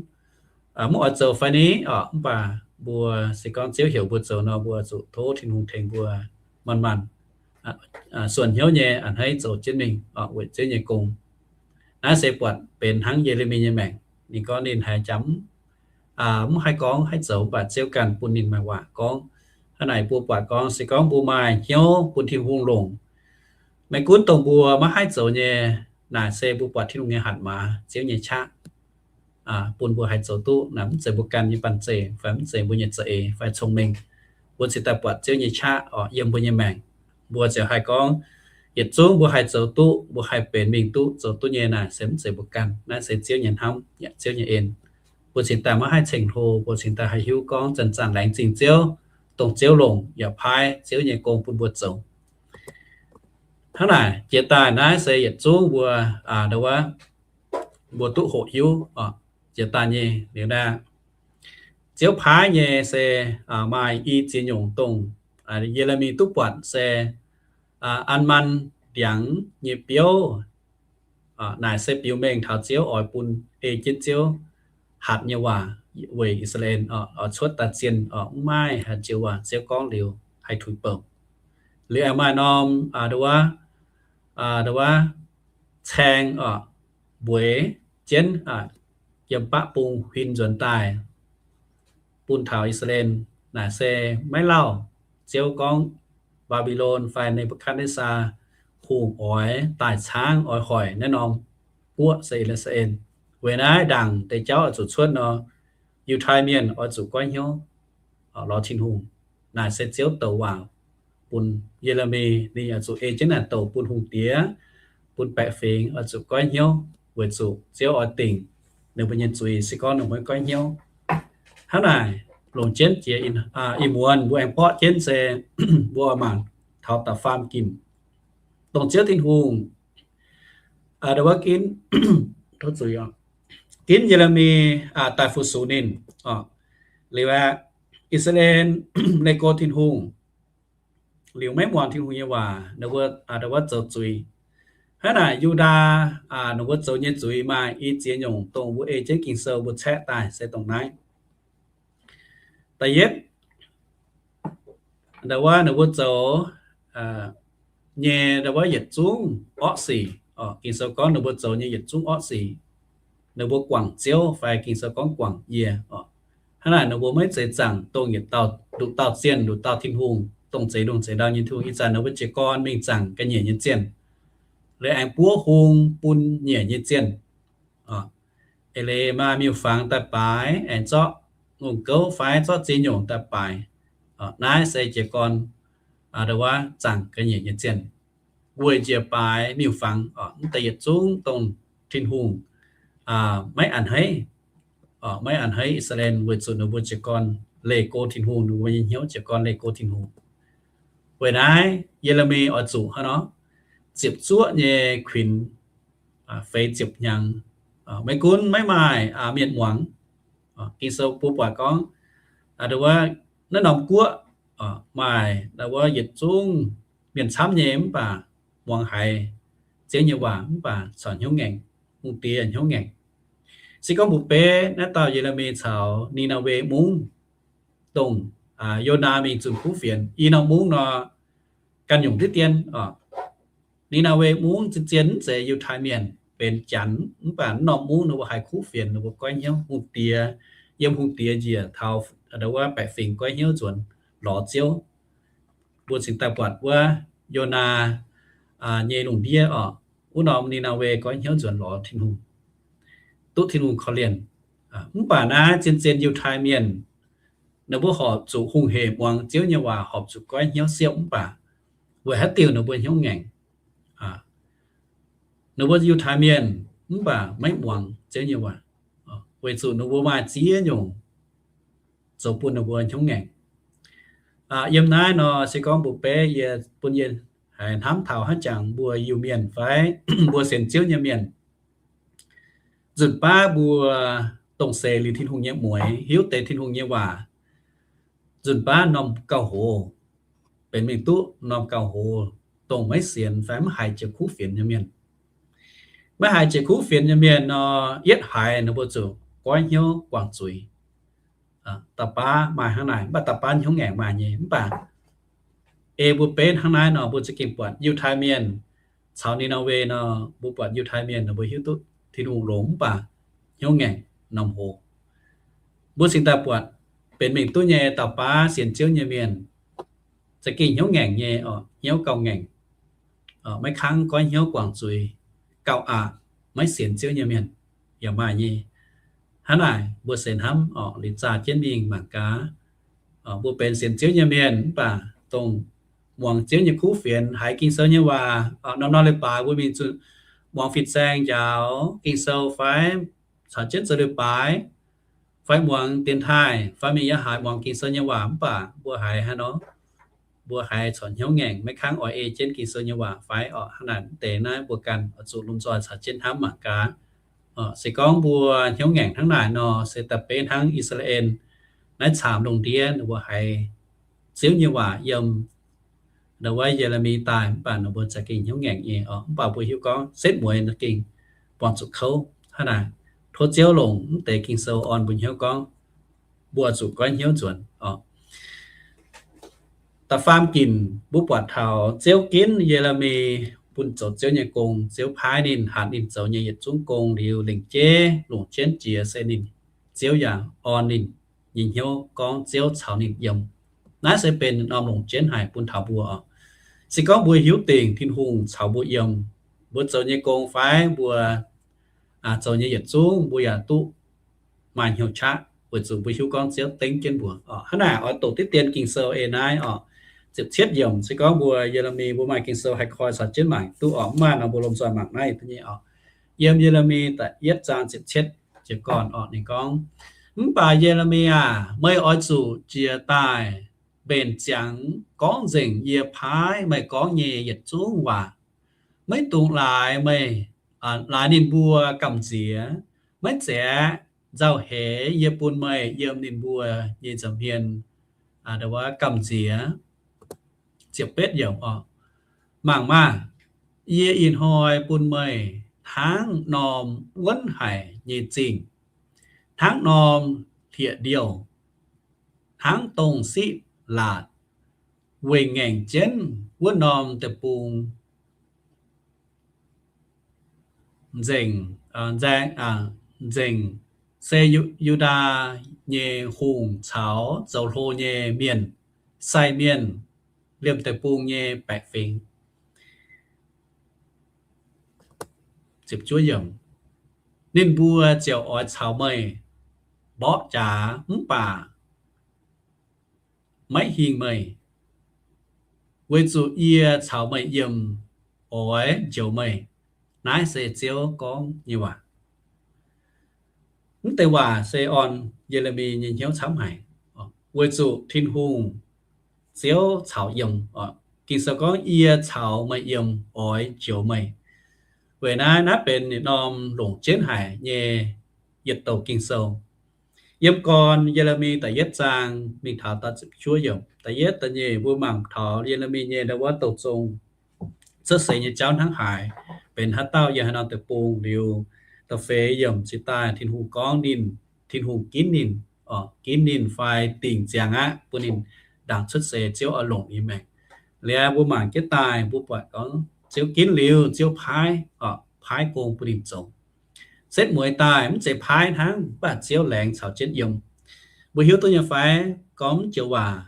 mv oix zoux fai ni orqc, mv baac mbuo se gorngv Ziouv heuc mbuo zoux nor, mbuo zuqc tov Tin-Hungh tengx mbuo manc-manc, suonc hnyouv nyei a'hneiv zoux jienv mingh orqc, weic Ziouv nyei gong. Naaiv se buatc benx hnangv Ye^le^mi nyei maengc. Ninh gorngv ninh haiz jangx mv haih gorngv haih zoux, mv baac Ziouv ganh bun ninh maaih waac gorngv. Hnangv naaic mbuo buatc gorngv se gorngv mbuo maaih hnyouv bun Tin-Hungh longc, Maiv gunv dongh mbuo maiv haih zoux nyei, naaic se mbuo buatc Tin-Hungh nyei hatc maaz, Ziouv nyei qaqv, bun mbuo haih zoux duqv. Naaic mv zeiz mbuo ganh nyei banh zeic fai mv zeiz mbuo nyei za'eix fai cong-mengh. Mbuo cingx daaih buatc Ziouv nyei qaqv oc yiem mbuo nyei maengc. Mbuo ziouc haih gorngv, yietc zungv mbuo haih zoux duqv, mbuo haih benx mingh duqv, zoux duqv nyei naaic se mv zeiz mbuo ganh. Naaiv se Ziouv nyei hnamv, Ziouv nyei en. Mbuo cingx daaih maiv haih ceng-hlo, mbuo cingx daaih haih hiuv gorngv zanc-zanc laengz zingh Ziouv, dongh Ziouv longc yaac paaiv Ziouv nyei gong bun mbuo zoux. Hnangv naaic, jiex daaih naaiv se yietc zungv mbuo, aa, ndo wuov, mbuo duqv hoqc hiuv oc. Jiex daaih nyei liuz naaiv, Ziouv paaiv nyei se maaih i ziex nyungc dongh Ye^le^mi duqv buatc se an man ndiangx nyei biouv. Naaic se biux mengh taux Ziouv oix bun ei jienv Ziouv hatc nyei waac weic I^saa^laa^en oix cuotv daaih zien oc, mv maaih haaix joux waac Ziouv gorngv liuz haih tuix bouc. Liuz aengx maaih norm, aa, ndo wuov, aa, ndo wuov, caeng oc, mbueix jienv yiem baqv bung huin nzuonx daaih bun taux I^saa^laa^en. Naaic se maiv lauh, Ziouv gorngv Mbaa^mbi^lon fai Ne^mbu^katv^netv^saa Hungh oix daaih caangv oix hoic naaiv norm guoqv se I^saa^laa^en. Weic naaiv ndaangc deix jauv oix zuqc cuotv nor, Yiutai Mienh oix zuqc goiv hnyouv lorz Tin-Hungh. Naaic se Ziouv douc waac bun Ye^le^mi, ninh oix zuqc ei jienv naaic douc bun hungh diex, bun baeqc fingx oix zuqc goiv hnyouv, weic zuqc Ziouv oix dingc ninh mbuo nyei zuiz se gorngv ninh mbuo maiv goiv hnyouv. Hnangv naaic, longc jienv jiex ih muonz mbuo aengx borqv jienv se mbuo mangc taux da'faam ginc, dongh Ziouv Tin-Hungh, aa, ndo wuov, ginv, ginv Ye^le^mi daaih fu-sux ninh oc. Liuz aeqv, I^saa^laa^en leih go Tin-Hungh, liuz maiv muangx Tin-Hungh nyei waac, ninh mbuo, aa, ndo wuov, zoux zuiz. Hnangv naaic, Yu^ndaa, aa, ninh mbuo zoux nyei zuiz maaih i ziex nyungc dongh mbuo ei jienv Ging-Sou mbuo caeqv daaih se dongh naaiv. Da'yietv, ndo wuov, ninh mbuo zoux nyei ndo wuov yietc zungv orqv sic oc. Ging-Sou gorngv ninh mbuo zoux nyei yietc zungv orqv sic, ninh mbuo guangc Ziouv fai Ging-Sou gorngv guangc yie oc. Hnangv naaic ninh mbuo maiv zeiz zaangc dongh yietc dauh, nduqc dauh zienh, nduqc dauh Tin-Hungh, dongh zeix lungh zeix ndau nyei Tin-Hungh. Ih zanc ninh mbuo jiez gorn mingh zaangc ga'nyiec nyei zienh, liuz aengx buov hung bun nyiec nyei zienh oc. Eix leiz maaih miuc-fangx daaih baaix, aengx zorqv ngongh gouv fai zorqv ziex nyungc daaih baaix. Naaiv se jiez gorn, aa, ndo wuov, zaangc ga'nyiec nyei zienh, weic njiec baaix miuc-fangx oc. Mv deix yietc zungv dongh Tin-Hungh maiv a'hneiv, maiv a'hneiv I^saa^laa^en weic zuqc ninh mbuo jiez gorn leih go Tin-Hungh, ninh mbuo nyei hnyouv jiez gorn leih go Tin-Hungh. Weic naaiv Ye^le^mi oix zuqc hnangv nor ziepc zuoqv nyei kuinx feix ziepc hnyangx, maiv gunv maiv maaih mienh muangx. Ging-Sou mbuo buatc gorngv, aa, ndo wuov, naaiv norm guoqv maaih ndo wuov yietc zungv mienh camv nyei mv baac muangx haiz Ziouv nyei waac mv baac corc hnyouv ngaengc, hungh diex hnyouv ngaengc. Se gorngv mbuo beiv naaiv dauh Ye^le^mi caux Ni^naa^we Mungv, dongh Yonaa mingh zunh kuv fienx i norm mungv nor, ganh nyungc diqv dien oc. Ni^naa^we Mungv zien-zien mv zeiz Yiutai Mienh, benx Janx, mv baac norm mungv ninh mbuo haih kuv fienx, ninh mbuo goiv hnyouv, hungh diex, yiem hungh diex njiec taux ndo wuov baeqc fingx goiv hnyouv nzuonx lorz Ziouv. Mbuo cingx daaih buatc wuov Yonaa nyei lungh ndiev oc, wuov norm Ni^naa^we goiv hnyouv nzuonx lorz Tin-Hungh, duqv Tin-Hungh korv-lienh. Mv baac naaiv zien-zien Yiutai Mienh, ninh mbuo horpc zuqc hungh hec muangx Ziouv nyei waac, horpc zuqc goiv hnyouv siepv mv baac weic haaix diuc ninh mbuo hnyouv ngaengc? Ninh mbuo Yiutai Mienh mv baac maiv muangx Ziouv nyei waac, weic zuqc ninh mbuo maaih ziex nyungc zoux bun ninh mbuo hnyouv ngaengc. Yiem naaiv nor se gorngv mbuo beiv yie bun yie haiz hnamv taux hnangv jangx mbuo Iu-Mienh fai mbuo sienx Ziouv nyei mienh, nzunc baav mbuo dongh seix liuz Tin-Hungh nyei mueix, hiuv deix Tin-Hungh nyei waac, nzunc baav norm gauh hoz, benx mingh duqv norm gauh hoz, dongh maiv sienx fai mv haiz jiex kuv fienx nyei mienh. Maiv haiz jiex kuv fienx nyei mienh nor, yietv haiz ninh mbuo zuqc goiv hnyouv guangc zuiz. Dauh baav maaih hnangv naaic, mv baac dauh baav hnyouv ngaengc maaih nyei. Mv baac ei mbuo beiv hnangv naaiv nor, mbuo za'gengh buatc Yiutai Mienh caux Ni^naa^we nor, mbuo buatc Yiutai Mienh ninh mbuo hiuv duqv Tin-Hungh longx mv baac hnyouv ngaengc norm hoz. Mbuo cingx daaih buatc benx mingh duqv nyei dauh baav sienx Ziouv nyei mienh za'gengh hnyouv ngaengc nyei oc, hnyouv gauh ngaengc. maiv kangv goiv hnyouv guangc zuiz, gauh aqc, maiv sienx Ziouv nyei mienh yaac maaih nyei. Hnangv naaic mbuo se hnamv orqc, liuz zaah jienv mingh mangc gaax. Mbuo benx sienx Ziouv nyei mienh mv baac dongh muangx Ziouv nyei kuv fienx, haiz Ging-Sou nyei waac, norm-norm leiz-baaix mbuo mingh zuqc muangx fin-saeng njaaux Ging-Sou fai caux jienv zoux leiz-baaix, fai muangx dienx taaih, fai mingh yaac haiz muangx Ging-Sou nyei waac mv baac mbuo haiz haaix nor, mbuo haiz corc hnyouv ngaengc, maiv kangv oix ei jienv Ging-Sou nyei waac fai orqc. Hnangv naaic mv deix naaiv mbuo ganh oix zuqc lomh nzoih caux jienv hnamv mangc gaax. Se gorngv mbuo hnyouv ngaengc hnangv naaic nor, se da'beiv hnangv I^saa^laa^en naaiv caamx lungh ndiev ninh mbuo haiz Ziouv nyei waac yiem ndau wuov Ye^le^mi daaih mv baac ninh mbuo za'gengh hnyouv ngaengc nyei orqc. Mv baac mbuo hiuv gorngv setv mueiz ninh gengh buangh zuqc kouv hnangv naaic. Tov Ziouv longc mv deix Ging-Sou orn mbuo hnyouv gorngv mbuo zuqc goiv hnyouv nzuonx orqc. Da'faam ginc mbuo buatc taux Ziouv ginv Ye^le^mi bun zoux Ziouv nyei gong. Ziouv paaiv ninh, hatc ninh zoux nyei yietc zungv gong liuz, lengc jeiv longc jienv jiex se ninh, Ziouv yaac orn ninh nyei hnyouv gorngv Ziouv caux ninh yiem. Naaiv se benx norm longc jienv haic bun taux mbuo oc. Se gorngv mbuo hiuv dingc Tin-Hungh caux mbuo yiem, mbuo zoux nyei gong fai mbuo zoux nyei yietc zungv mbuo yaac duqv maaih hnyouv qaqv, weic zuqc mbuo hiuv gorngv Ziouv dengv jienv mbuo oc. Hnangv naaic oix doqc diqv dien Ging-Sou eix naaiv oc. Ziepc cietv yiemc, se gorngv mbuo Ye^le^mi mbuo maaih Ging-Sou haih koi caux jienv mangc duqv oc. Mv maaih nor mbuo lomh nzoih mangc naaiv nyei oc. Yiem Ye^le^mi da'yietv zaang ziepc cietv jiez gorn oc, ninh gorngv, Mv baac Ye^le^mi aah! Meih oix zuqc jiez daaih mbenc ziangx gorngv nzengc yie paaiv meih gorngv nyei yietc zungv waac. Maiv dungx laaix meih, laaix ninh mbuo gamh nziex. Maiv zeiz aeqv, nzauh heix yie bun meih yiem ninh mbuo nyei nza'hmien gamh nziex. Ziepc betv yiemc oc. Mangc maah! Yie ih hnoi bun meih hnangv norm wuonv haic nyei zingh, hnangv norm hlieqv-ndiouh, hnangv dongh siqv laatc, weic ngaengc jienv wuov norm deic-bung nzengc, nzaeng, nzengc, se Yu, Yu^ndaa nyei hungh caux zoux hlo nyei mienh, sai mienh, liemh deic-bung nyei baeqc fingx. Ninh mbuo ziouc oix caux meih mborqv jaax mv baac maiv hingh meih, weic zuqc yie caux meih yiem, oix njoux meih. Naaiv se Ziouv gorngv nyei waac. Mv deix waac se orn Ye^le^mi nyei hnyouv camv haic, weic zuqc Tin-Hungh, Ziouv caux yiem. Ging-Sou gorngv, Yie caux meih yiem, oix njoux meih. Weic naaiv, naaiv benx yietc norm longc jienv haic nyei yietc douc Ging-Sou. Yiem gorn Ye^le^mi da'yietv zaang mingh taux da'ziepc juov yiemc. Da'yietv, da'nyeic, mbuo mangc taux Ye^le^mi nyei ndau wuov douh zong cuotv seix nyei jauv hnangv haaix, benx haaix dauh yiem haaix norm deic-bung liuz, da'feix yiemc cingx daaih Tin-Hungh gorngv ninh, Tin-Hungh ginv ninh, ginv ninh fai dingc ziangx aqv bun ninh ndaangc cuotv seix Ziouv oix longc ninh maengc. Liuz mbuo mangc jienv daaih mbuo buatc gorngv Ziouv ginv liuz, Ziouv paaiv, paaiv gong bun ninh zoux. Setv mueiz daaih mv zeiz paaiv hnangv, mv baac Ziouv laengz caux jienv yiem. Mbuo hiuv duqv nyei fai? Gorngv mv joux waac,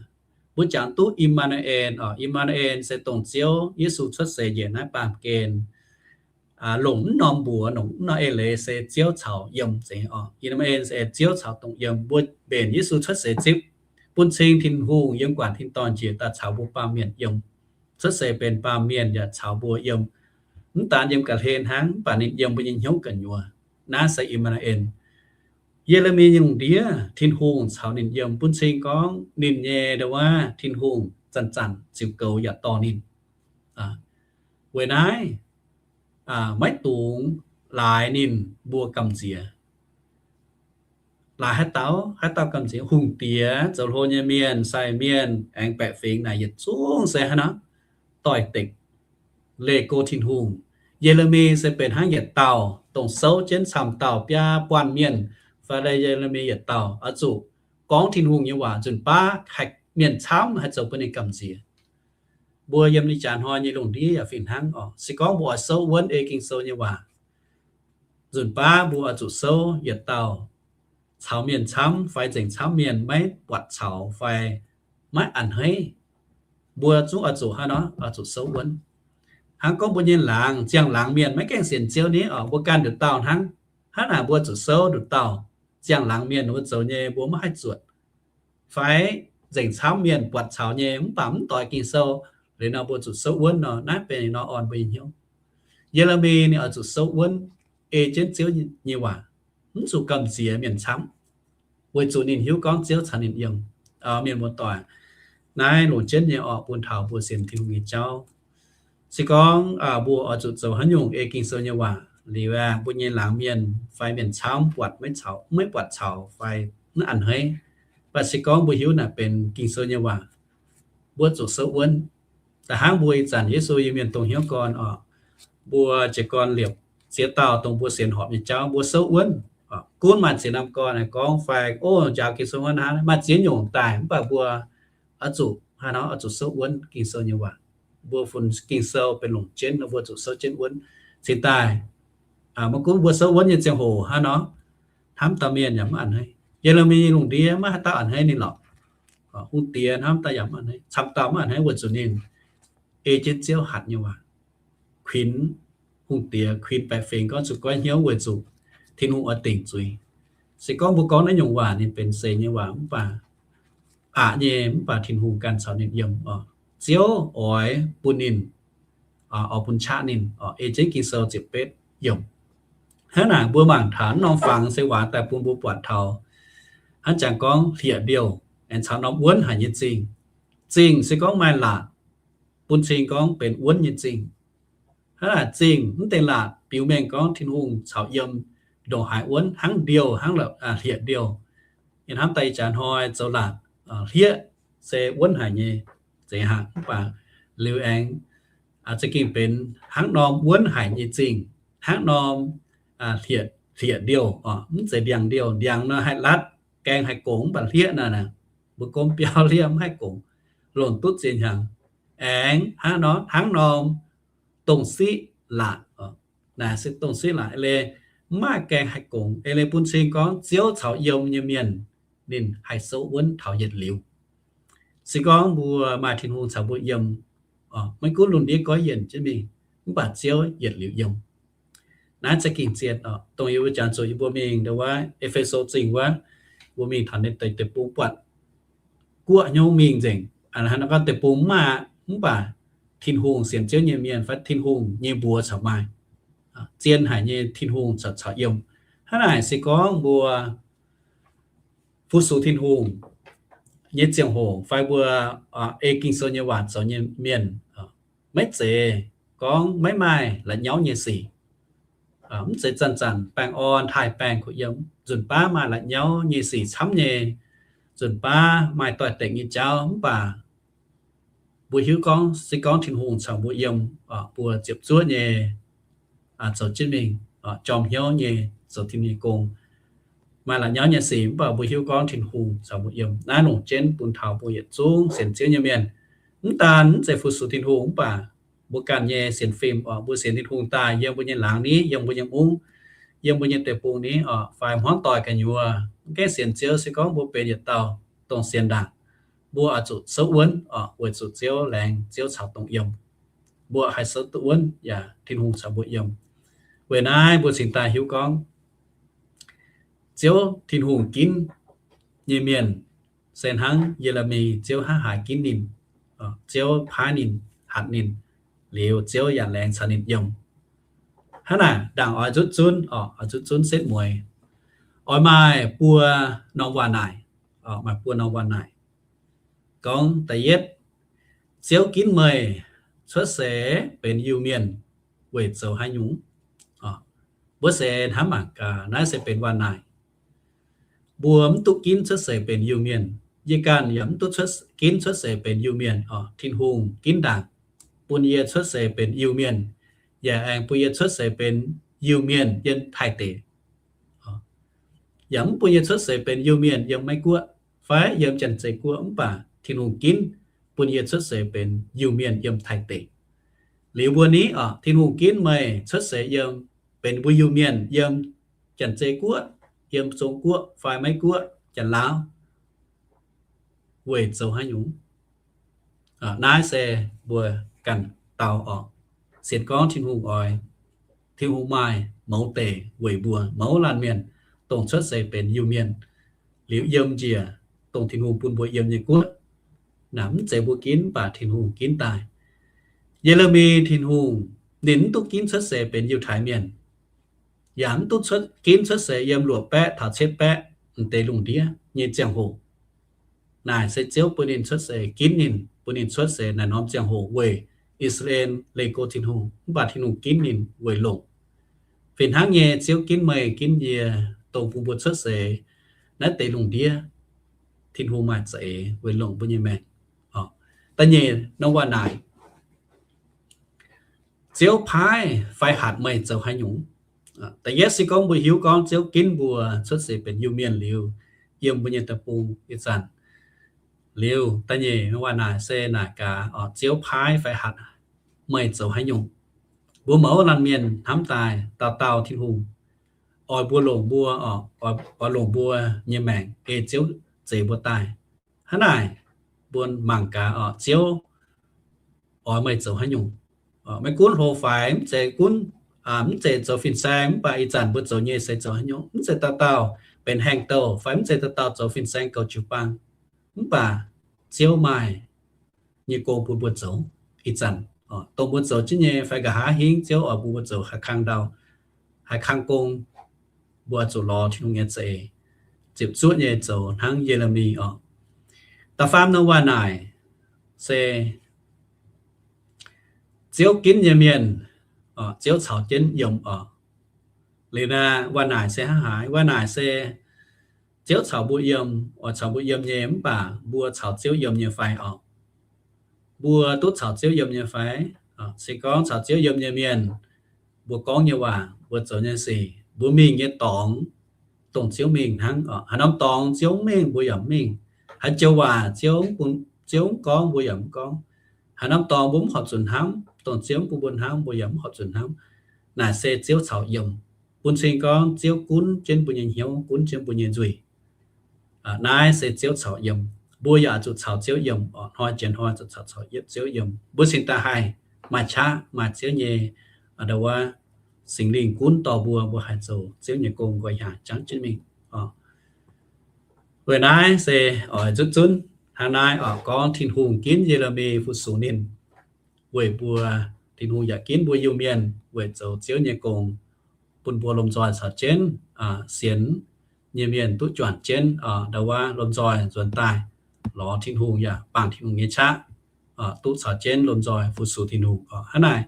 mbuo jangx duqv I^maa^nu^en oc. I^maa^nu^en se dongh Ziouv, Yesu cuotv seix njiec naaiv baamh gen, longc mv norm mbuox, longc mv norm eix leiz se Ziouv caux yiem zeiz oc. I^maa^nu^en se Ziouv caux dongh yiem. Mbuo mbenc Yesu cuotv seix zipv, bun cing Tin-Hungh yiem guangc tin-dorngh njiec daaih caux mbuo baamh mienh yiem. Cuotv seix benx baamh mienh yaac caux mbuo yiem. Mv daan yiem ga'hlen hnangv, mv baac ninh yiem mbuo nyei hnyouv gu'nyuoz. Naaiv se I^maa^nu^en. Ye^le^mi nyei lungh ndiev, Tin-Hungh caux ninh yiem bun cing gorngv ninh nyei ndau wuov Tin-Hungh zanc-zanc ziux goux yaac dorh ninh. Weic naaiv, maiv dungx laaix ninh mbuo gamh nziex. Laaix haaix dauh, haaix dauh gamh nziex? Hungh diex, zoux hlo nyei mienh, sai mienh, aengx baeqc fingx naaic yietc zungv se haaix nor? Doix-dekc, leih go Tin-Hungh. Ye^le^mi se benx hnangv yietc dauh, dongh souv jienv camv dauh biaa buanh mienh fai Ye^le^mi yietc dauh oix zuqc gorngv Tin-Hungh nyei waac nzunc baav haih mienh camv haih zoux bun ninh gamh nziex. Mbuo yiem ih jaax hnoi nyei lungh ndiev yaac fih hnangv oc. Se gorngv mbuo oix souv wuonv ei Ging-Sou nyei waac, nzunc baav mbuo oix zuqc souv yietc dauh caux mienh camv fai nzengc camv mienh maiv buatc caux fai maiv a'hneiv. Mbuo zungv oix zuqc haaix nor? Oix zuqc souv wuonv. Hnangv gorngv mbuo nyei laangz, ziangh laangz mienh maiv gaengh sienx Ziouv ni oc, mbuo ganh nduqc dauh hnangv. Hnangv naaic mbuo zuqc souv nduqc dauh ziangh laangz mienh mbuo zoux nyei mbuo maiv haih zuotc, fai nzengc camv mienh buatc caux nyei mv baac mv doix Ging-Sou, liuz nor mbuo zuqc souv wuonv nor, naaiv benx nor orn mbuo nyei hnyouv. Ye^le^mi ninh oix zuqc souv wuonv, ei jienv Ziouv nyei waac, mv zuqc gamh nziex mienh camv, weic zuqc ninh hiuv gorngv Ziouv caux ninh yiem. Mienh muoz-doic, naaiv longc jienv nyei orqc, bun taux mbuo sienx Tin-Hungh nyei jauv. Se gorngv mbuo oix zuqc zoux haaix nyungc ei Ging-Sou nyei waac liuz aeqv, mbuo nyei laangz mienh fai mienh camv buatc maiv caux, maiv buatc caux fai mv a'hneiv, mv baac se gorngv mbuo hiuv naaic benx Ging-Sou nyei waac, mbuo zuqc souv wuonv. Da'hnangv mbuo ih zanc Yesu Iu-Mienh dongh hnyouv gorn orqc, mbuo jiez gorn liepc ziex dauh dongh mbuo sienx horpc nyei jauv mbuo souv wuonv. Gunv maaih ziex norm gorn aengx gorngv fai, o, njaaux Ging-Sou wuov hnangv, maaih ziex nyungc daaih, mv baac mbuo oix zuqc haaix nor oix zuqc souv wuonv Ging-Sou nyei waac. Mbuo funx Ging-Sou benx longc jienv nor mbuo zuqc souv jienv wuonv. Cingx daaih maiv gunv mbuo souv wuonv nyei ziangh hoc hnangv nor, hnamv dauh mienh yaac maiv a'hneiv. Ye^le^mi nyei lungh ndiev maiv haaix dauh a'hneiv ninh lorqc. Hungh diex hnamv daaih yaac maiv a'hneiv, camv dauh maiv a'hneiv weic zuqc ninh ei jienv Ziouv hatc nyei waac, kuinx hungh diex, kuinx baeqc fingx gorngv zuqc goiv hnyouv weic zuqc Tin-Hungh oix dingc zuiz. Se gorngv mbuo gorngv naaiv nyungc waac ninh benx seix nyei waac mv baac aqc nyei, mv baac Tin-Hungh ganh caux ninh yiem oc. Ziouv oix bun ninh, oix bun qaqv ninh oc. Ei jienv Ging-Sou ziepc betv yiemc. Hnangv naaic mbuo mangc taux norm fangx se waac daaih bun mbuo buatc taux hnangv jangx gorngv hlieqv-ndiouh aengx caux norm wuonv haic nyei zingh. Zingh se gorngv maaih laatc, bun cing gorngv benx wuonv nyei zingh. Hnangv naaic zingh mv deix laatc biux mengh gorngv Tin-Hungh caux yiem ndongc haaix wuonv hnangv ndiouh, hnangv hlieqv-ndiouh. Yie hnamv daaih ih jaax hnoi zoux laatc hlieqv se wuonv haic nyei, zeiz hnangv. Mv baac liuz aengx za'gengh benx hnangv norm wuonv haic nyei zingh, hnangv norm hlieqv-ndiouh oc, mv zeiz ndiangx-ndiouh. Ndiangx nor haih latv, gaeng haih gongx, mv baac hlieqv naaic, mbuo gomv biauv hlieqv mv haih gongx, longc duqv zien hnyangx. Aengx hnangv nor, hnangv norm dongh siqv laatc, naaic se dongh siqv laatc eix leiz mv maaih gaeng haih gongx, eix leiz bun cing gorngv Ziouv caux yiem nyei mienh ninh haih souv wuonv taux yietc liuz. Se gorngv mbuo maaih Tin-Hungh caux mbuo yiem, maiv gunv lungh ndiev goiv yienc jienv mingh, mv baac Ziouv yietc liuz yiem. Naaiv za'gengh zien oc. Dongh yie mbuo jangx zuqc yie mbuo mingh ndau wuov E^fe^so Zingh wuov, mbuo mingh taux ninh deic-bung buatc guoqv hnyouv mingh nzengc. Hnangv naaiv gorngv deic-bung mv maaih, mv baac Tin-Hungh sienx Ziouv nyei mienh fai Tin-Hungh nyei mbuox corc maaih. Zien haic nyei Tin-Hungh corc caux yiem. Hnangv naaic se gorngv mbuo fu-sux Tin-Hungh nyei ziangh hoc fai mbuo ei Ging-Sou nyei waac zoux nyei mienh, maiv zeiz gorngv maiv maaih la'nyauv nyei sic. Mv zeiz zanc-zanc baengh orn taaih baengh kuh yiem. Nzunc baav maaih la'nyauv nyei sic camv nyei, nzunc baav maaih doix-dekc nyei jauv, mv baac mbuo hiuv gorngv se gorngv Tin-Hungh caux mbuo yiem, mbuo ziepc zuoqv nyei zoux jienv mingh, jorm hnyouv nyei zoux Tin nyei gong. Maaih la'nyauv nyei sic mv baac mbuo hiuv gorngv Tin-Hungh caux mbuo yiem. Naaiv longc jienv bun taux mbuo yietc zungv sienx Ziouv nyei mienh, mv daan mv zeiz fu-sux Tin-Hungh mv baac mbuo ganh nyei sienx fim oc, mbuo sienx Tin-Hungh daaih yiem mbuo nyei laangz ni, yiem mbuo nyei mungv, yiem mbuo nyei deic-bung ni oc, fai hmuangv doic gu'nyuoz mv gaengh sienx Ziouv, se gorngv mbuo benx yietc dauh dongh sienx ndaangc, mbuo oix zuqc souv wuonv oc, weic zuqc Ziouv laengz, Ziouv caux dongh yiem. Mbuo haih souv duqv wuonv yaac Tin-Hungh caux mbuo yiem. Weic naaiv mbuo cingx daaih hiuv gorngv Ziouv Tin-Hungh ginv nyei mienh se hnangv Ye^le^mi, Ziouv hnangv haaix ginv ninh, Ziouv paaiv ninh, hatc ninh, liuz Ziouv yaac laengz caux ninh yiem. Hnangv naaic ndaangc oix nzutv zunv oc, oix nzutv zunv setv mueiz. Oix maaih buo norm waac naaic, maaih buo norm waac naaic. Gorngv da'yietv, Ziouv ginv meih cuotv seix benx Iu-Mienh weic zoux haaix nyungc? Mbuo se hnamv mangc gaax, naaiv se benx waac naaic. Mbuo mv duqv ginv cuotv seix benx Iu-Mienh. Yie ganh yaac mv duqv ginv cuotv seix benx Iu-Mienh oc. Tin-Hungh ginv ndaangc bun yie cuotv seix benx Iu-Mienh, yaac aengx bun yie cuotv seix benx Iu-Mienh yiem Taiv deic. Yaac mv bun yie cuotv seix benx Iu-Mienh yiem Meiv Guoqv fai yiem Janx-Zei Guoqv, mv baac Tin-Hungh ginv bun yie cuotv seix benx Iu-Mienh yiem Taiv deic. Liuz mbuo ni oc, Tin-Hungh ginv meih cuotv seix yiem, benx mbuo Iu-Mienh yiem Janx-Zei Guoqv, yiem Zong Guoqv fai Meiv Guoqv, Janx-Laauv, weic zoux haaix nyungc? Naaiv se mbuo ganh dau oc. Sienx gorngv Tin-Hungh oix, Tin-Hungh maaih mouz deic weic mbuo mouz laanh mienh, dongh cuotv seix benx Iu-Mienh liuz yiem njiec dongh Tin-Hungh bun mbuo yiem nyei guoqv. Naaic mv zeiz mbuo ginv, mv baac Tin-Hungh ginv daaih. Ye^le^mi, Tin-Hungh ninh mv duqv ginv cuotv seix benx Yiutai Mienh, yaac mv duqv ginv cuotv seix yiem luoqc baeqv taux cietv baeqv m'deix lungh ndiev nyei ziangh hoc. Naaic se Ziouv bun ninh cuotv seix, ginv ninh, bun ninh cuotv seix naaic norm ziangh hoc weic I^saa^laa^en leih go Tin-Hungh, mv baac Tin-Hungh ginv ninh weic longc. Fih hnangv nyei, Ziouv ginv meih ginv yie, dongh bun mbuo cuotv seix naaiv deix lungh ndiev, Tin-Hungh maaih za'eix weic longc mbuo nyei maengc. Da'nyeic norm waac naaic, Ziouv paaiv fai hatc meih zoux haaix nyungc? Da'yietv se gorngv mbuo hiuv gorngv Ziouv ginv mbuo cuotv seix benx Iu-Mienh liuz, yiem mbuo nyei deic-bung ih zanc liuz, da'nyeic waac naaic se naaic gaax, Ziouv paaiv fai hatc meih zoux haaix nyungc? Mbuo mouz laanh mienh hnamv daaih dauh dauh Tin-Hungh oix mbuo longc mbuo, oix longc mbuo nyei maengc ei Ziouv zeix mbuo daaih. Hnangv naaic, mbuo mangc gaax oc, Ziouv oix meih zoux haaix nyungc? Maiv gunv hlo faix, mv zeiz gunv, mv zeiz zoux fin-saeng, mv baac ih zanc mbuo zoux nyei se zoux haaix nyungc, mv zeiz dauh dauh benx haengh douh fai mv zeiz dauh dauh zoux fin-saeng goux jiu-baang. Mv baac Ziouv maaih nyei gong bun mbuo zoux. Ih zanc dongh mbuo zoux jienv nyei fai nqa'haav hingv Ziouv oix bun mbuo zoux haaix kang ndau, haaix kang gong, mbuo zuqc lorz Tin-Hungh nyei za'eix, ziepc zuoqv nyei zoux hnangv Ye^le^mi oc. Da'faam norm waac naaic se Ziouv ginv nyei mienh, Ziouv caux jienv yiem oc. Liuz naaiv waac naaic se hnangv haaix? Waac naaic se Ziouv caux mbuo yiem, oix caux mbuo yiem nyei, mv baac mbuo caux Ziouv yiem nyei fai oc? Mbuo duqv caux Ziouv yiem nyei fai? Se gorngv caux Ziouv yiem nyei mienh, mbuo gorngv nyei waac, mbuo zoux nyei sic, mbuo mingh nyei dorngx, dongh Ziouv mingh hnangv oc. Haaix norm dorngx Ziouv mv mingh, mbuo yaac mv mingh. Haaix joux waac Ziouv, Ziouv mv gorngv, mbuo yaac mv gorngv. Haaix norm dorngx mbuo mv horpc zuqc hnamv, dongh Ziouv mv bun mbuo hnamv, mbuo yaac mv horpc zuqc hnamv. Naaic se Ziouv caux yiem, bun cing gorngv Ziouv gunv jienv mbuo nyei hnyouv, gunv jienv mbuo nyei nzuih. Naaiv se Ziouv caux yiem. Mbuo yaac zuqc caux Ziouv yiem oc. Hnoi jiex hnoi zuqc caux, caux Ziouv yiem. Mbuo cingx daaih haih maaih qaqv, maaih Ziouv nyei, ndo wuov, Singx Lingh gunv dorh mbuo, mbuo haih zoux Ziouv nyei gong nqoi hnyangx jangv jienv mingh oc. Weic naaiv se oix nzutv zunv hnangv naaiv oc, gorngv Tin-Hungh ginv Ye^le^mi fu-sux ninh, weic mbuo, Tin-Hungh yaac ginv mbuo Iu-Mienh weic zoux Ziouv nyei gong, bun mbuo lomh nzoih caux jienv sienx nyei mienh duqv juangc jienv, ndo wuov, lomh nzoih nzuonx daaih lorz Tin-Hungh yaac bangc Tin-Hungh nyei qaqv, duqv caux jienv lomh nzoih fu-sux Tin-Hungh oc. Hnangv naaic,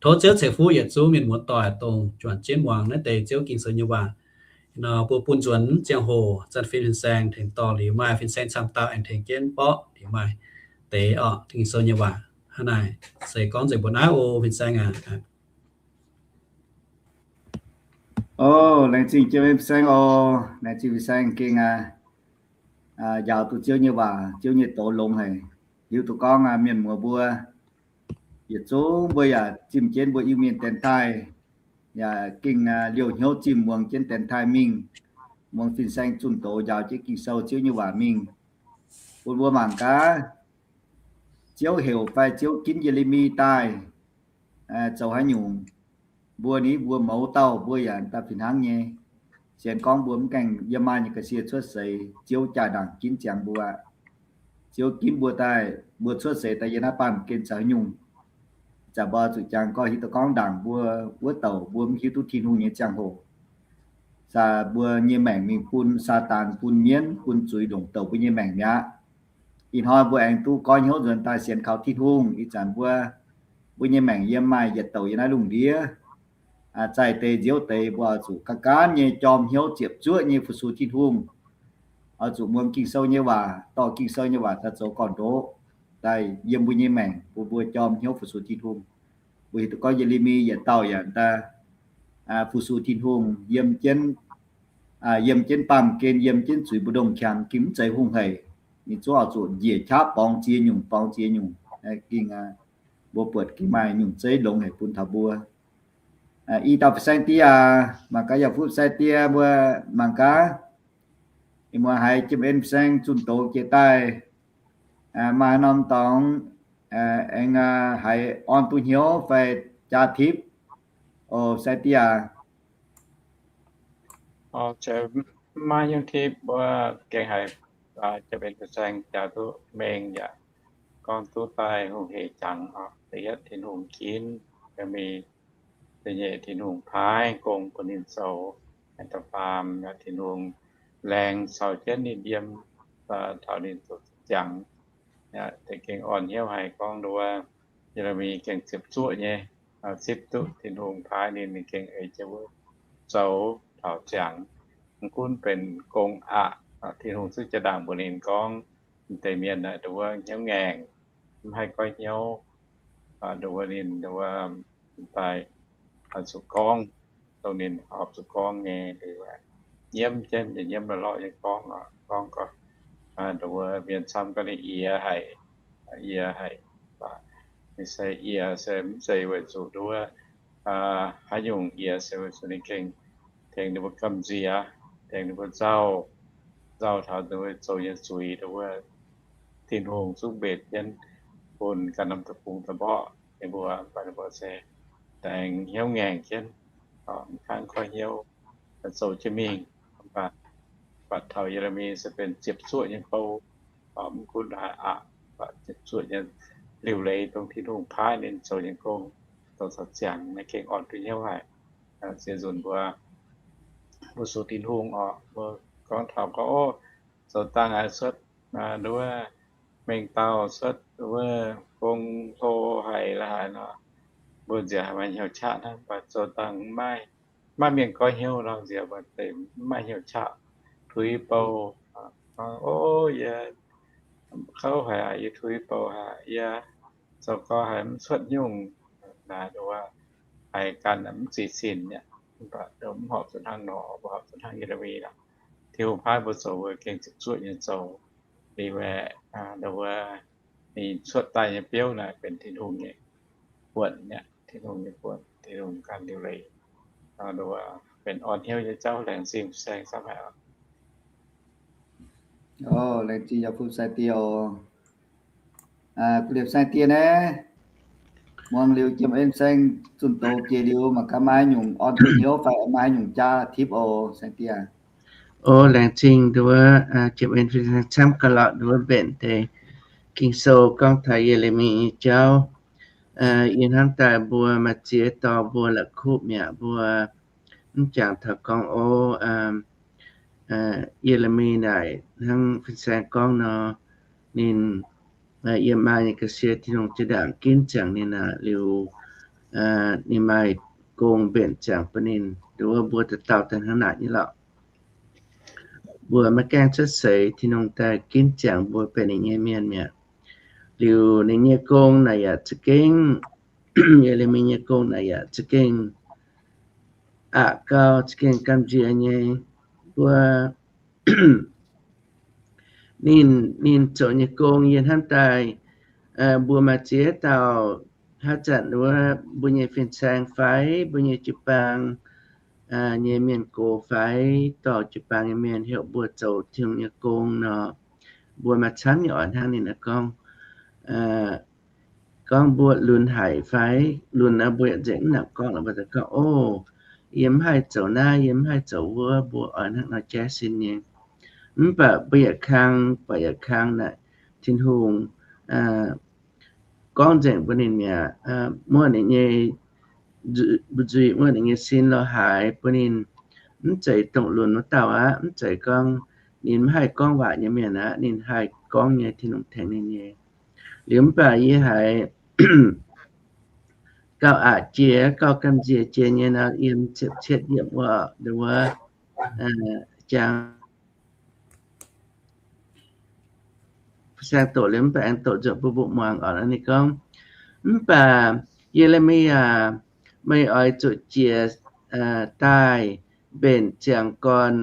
tov Ziouv ceix fuqv yietc zungv mienh muoz-doic dongh juangc jienv muangx naaiv deix Ziouv Ging-Sou nyei waac. Nor mbuo bun nzuonx ziangh hoc, zanc-fin fin-saeng tengx dorh liuz, maaih fin-saeng camv dauh aengx tengx jienv borqv liuz maaih deix oc Ging-Sou nyei waac. Hnangv naaic, se gorngv nzengc mbuo naaiv oc, fin-saeng aac. O, laengz zingh jienv fin-saeng oc. Laengz zingh fin-saeng gengh aqv, njaaux duqv Ziouv nyei waac, Ziouv nyei doz longx haic. Hiuv duqv gorngv mienh muoz mbuo yietc zungv mbuo yaac zimh jienv mbuo Iu-Mienh dienx taaih, yaac gengh liouh hnyouv zimh muangx jienv dienx taaih mingh, muangx fin-saeng zunh doz njaaux jienv Ging-Sou Ziouv nyei waac mingh, bun mbuo mangc gaax Ziouv heuc fai Ziouv ginv Ye^le^mi daaih zoux haaix nyungc. Mbuo ni, mbuo mouz dauh mbuo yaac daaih fih hnangv nyei. Sienx gorngv mbuo mv gaengh yiem maaih nyei ga'sie cuotv seix, Ziouv jaa-ndaangc ginv ziangx mbuo. Ziouv ginv mbuo daaih, mbuo cuotv seix daaih yiem naaiv baamh gen zoux haaix nyungc. Zanc mbuo zuqc jangx gorngv hiuv duqv gorngv ndaangc mbuo wuov douc mbuo mv hiuv duqv Tin-Hungh nyei ziangh hoc, sa mbuo nyei maengc mingh bun Saadaan, bun mienv, bun zuiz longc douc mbuo nyei maengc mi'aqv. Ih hnoi mbuo aengx duqv goiv hnyouv nzuonx daaih sienx kaux Tin-Hungh. Ih zanc mbuo, mbuo nyei maengc yiem maaih yietc douc yiem naaiv lungh ndiev. Zaih deix nziouv deix mbuo oix zuqc gaanv gaanv nyei jorm hnyouv ziepc zuoqv nyei fu-sux Tin-Hungh. Oix zuqc muangx Ging-Sou nyei waac, dorh Ging-Sou nyei waac daaih zoux gorn-ndoqv daaih yiem mbuo nyei maengc, bun mbuo jorm hnyouv fu-sux Tin-Hungh. Mbuo hiuv duqv gorngv Ye^le^mi yietc dauh yaac daaih fu-sux Tin-Hungh yiem jienv, yiem jienv baamh gen, yiem jienv zuiz mbu'ndongx qangx, gengh mv zeiz hungh haic. Ninh zungv oix zuqc njiec qaqv borngz ziex nyungc, borngz ziex nyungc, gengh mbuo buatc gengh maaih nyungc zeiv longx haic bun taux mbuo. I dauh fin-saeng die aac, mangc gaax yaac fuqv fin-saeng die mbuo mangc gaax, ih muonz haiz Jiem En fin-saeng zunh doz jiex daaih, maaih norm dorngx aengx haiz orn duqv hnyouv fai jaa tipv. O, Sai-Die aac. Maiv nyungc tipv, mbuo gengh haiz jaa benx fin-saeng jaa duqv mengh yaac gorngv duqv daaih hungh heic jangx oc. Da'yietv Tin-Hungh ginv, yaac mingh da'nyeic Tin-Hungh paaiv gong bun ninh zoux, aengx da'faam Tin-Hungh laengz caux jienv ninh yiem taux ninh zoux ziangx. Deix gengh orn hnyouv haic gorngv nduov Ye^le^mi gengh ziepc zuoqv nyei, zipv duqv Tin-Hungh paaiv ninh, ninh gengh ei jienv wuov zoux taux ziangx. Mv gunv benx gong aqc, Tin-Hungh zungv jaa-ndaangc mbuox ninh gorngv, deix mienh naaic nduov hnyouv ngaengc, mv haih goiv hnyouv, nduov ninh nduov daaih zuqc gorngv, dongh ninh horpc zuqc gorngv nyei, liuz nyiemv jienv, nyiemv lorqc nyei gorngv, gorngv gorngv, nduov mienh camv gorngv ninh yie haic, yie haic, ninh se yie se mv zeiz weic zuqc nduov haaix nyungc, yie se weic zuqc ninh gengh tengx ninh mbuo gamh nziex, tengx ninh mbuo nzauh, nzauh taux nduov zoux nyei zuiz, nduov Tin-Hungh zungv mbenc jienv bun ganh norm deic-bung deic-mborqv ninh mbuo, mv baac ninh mbuo se aengx hnyouv ngaengc jienv, mv kangv goiv hnyouv, zoux jienv mingh. Mv baac, mv baac taux Ye^le^mi se benx ziepc zuoqv nyei bou, mv gunv haaix aqc, mv baac ziepc zuoqv nyei liuc leiz dongh Tin-Hungh paaiv ninh zoux nyei gong, zoux taux ziangx naaiv gengh orn duqv hnyouv haic. Ziex nzunc mbuo, mbuo sux Tin-Hungh oc, mbuo gorngv taux gorngv, ov, zoux dangh haiz cuotv nduov mengh dauh, cuotv wuov gong hlo haic la'haic nor, mbuo nziaauc haiz maaih hnyouv qaqv hnangv, mv baac zoux dangh maiv, maiv mienh goiv hnyouv nor, nziaauc mbuo deix maiv maaih hnyouv qaqv, tuix bou, ov, yie kouv haic, yie tuix bou haic, yie zoux gau haiz mv cuotv nyungc, naaic nduov haiz ganh mv zuiz-sin aqv. Mv baac mv horpc zuqc hnangv nor, mbuo horpc zuqc hnangv Ye^le^mi lorqc. Tin-Hungh paaiv mbuo zoux, mbuo gengh ziepc zuoqv nyei zoux. Liuz aeqv, nduov ninh cuotv daaih nyei biouv naaic benx Tin-Hungh nyei buonc aqv, Tin-Hungh nyei buonc, Tin-Hungh ganh liuc leiz. Nduov benx orn hnyouv nyei jauv. Laengz zingh Saeng Samv Haic oc. Laengz zingh yaac fu Saeng Die oc. Kuv liepc Saeng Die naaiv, muangx liuz Jiem En Saeng zunh doz jiex liuz mangc gaax maaih nyungc orn duqv hnyouv fai maaih nyungc jaa tipv oc, Saeng Die. O, laengz zingh nduov Jiem En Saeng camv ga'lorqc nduov mbenc deix Ging-Sou gorngv taux Ye^le^mi nyei jauv. Yie hnamv daaih mbuo maaih ziex dorh mbuo la'kuqv mi'aqv, mbuo mv jangx taux gorngv, o, Ye^le^mi naaic hnangv fin-saeng gorngv nor, ninh yiem maa nyei ga'sie Tin-Hungh jaa-ndaangc ginv ziangx ninh aqv liuz, ninh maaih gong mbenc ziangx bun ninh. Nduov mbuo dauh dauh daaih hnangv naaic nyei lorqc. Mbuo maiv gaengh cuotv seix, Tin-Hungh daaih ginv ziangx mbuo benx ninh nyei mienh mi'aqv. Liuz ninh nyei gong naaic yaac za'gengh, Ye^le^mi nyei gong naaic yaac za'gengh aqc gau, za'gengh gamh nziex nyei. Mbuo ninh, ninh zoux nyei gong yie hnamv daaih, mbuo maaih ziex dauh haaix zanc wuov mbuo nyei fin-saeng fai mbuo nyei jiu-baang nyei mienh gox fai dorh jiu-baang nyei mienh heuc mbuo zoux Tin-Hungh nyei gong nor, mbuo maaih camv nyei oix hnangv ninh gorngv, gorngv mbuo lunx haic fai lunx nor, mbuo yaac nzengc mv nangc gorngv lorqc, mbuo daaih gorngv, o, yie mv haih zoux naaiv, yie mv haih zoux wuov, mbuo oix hnangv nor jaiv sin nyei. Mv baac mbuo yaac kang, baac yaac kang naaic Tin-Hungh gorngv nzengc bun ninh mi'aqv, muoqv ninh nyei, mbu'nzuih muoqv ninh nyei sin lorz haaix bun ninh mv zeiz dongh lunx wuov dauh aqv. Mv zeiz gorngv ninh mv haih gorngv waac nyei mienh aqv. Ninh haih gorngv nyei, Tin-Hungh tengx ninh nyei. Liuz mv baac yie haiz gauh aqc jiex, gauh gamh nziex jiex nyei nor, yiem cietv yiemc wuov, wuov jangx saeng doqc liuz mv baac aengx doqc nzunc bun mbuo muangx oc. Ninh gorngv, mv baac Ye^le^mi aac, meih oix zuqc jiez daaih mbenc ziangx gorn,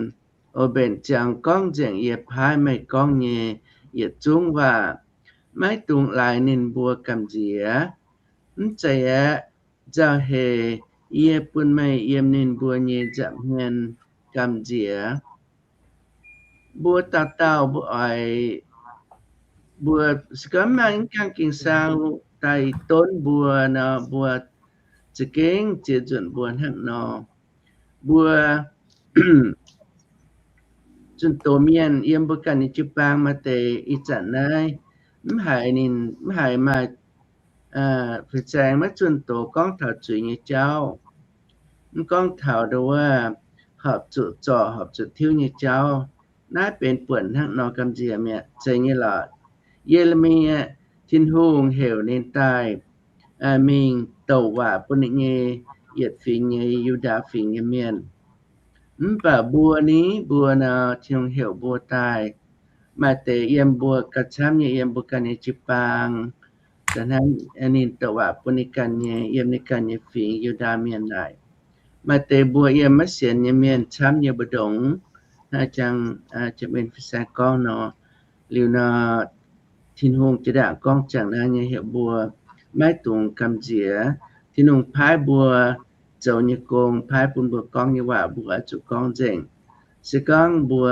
o, mbenc ziangx gorngv nzengc yie paaiv meih gorngv nyei yietc zungv waac. Maiv dungx laaix ninh mbuo gamh nziex. Mv zeiz aeqv, nzauh heix yie bun meih yiem ninh mbuo nyei nza'hmien gamh nziex. Mbuo dauh dauh mbuo oix, mbuo se gorngv maiv maaih mv gaengh Ging-Sou daaih donv mbuo nor, mbuo za'gengh ziex nzunc mbuo hnangv nor. Mbuo zunh doz mienh yiem mbuo ganh nyei jiu-baang maaih deix ih zanc naaiv mv haiz ninh, mv haiz maaih fin-saeng maiv zunh doz gorngv taux zuiz nyei jauv. Mv gorngv taux ndo wuov horpc zuqc zorc horpc zuqc tiuv nyei jauv. Naaiv benx buonc hnangv nor gamh nziex mi'aqv. Zeiz nyei lorqc. Ye^le^mi, Tin-Hungh heuc ninh daaih mingh douc waac bun ninh nyei yietc fingx nyei Yu^ndaa Fingx nyei mienh. Mv baac mbuo ni, mbuo nor, Tin-Hungh heuc mbuo daaih, maaih deix yiem mbuo gauh camv nyei yiem mbuo ganh nyei jiu-baang, za'hnangv ninh douc waac bun ninh ganh nyei, yiem ninh ganh nyei fingx Yu^ndaa Mienh naaic. Maaih deix mbuo yiem maiv sienx nyei mienh camv nyei mbu'ndongx, hnangv jang Jiem En fin-saeng gorngv nor. Liuz nor, Tin-Hungh jiex ndaangc gorngv ziangh naaiv nyei heuc mbuo maiv dungx gamh nziex. Tin-Hungh paaiv mbuo zoux nyei gong, paaiv bun mbuo gorngv nyei waac mbuo oix zuqc gorngv nzengc. Se gorngv mbuo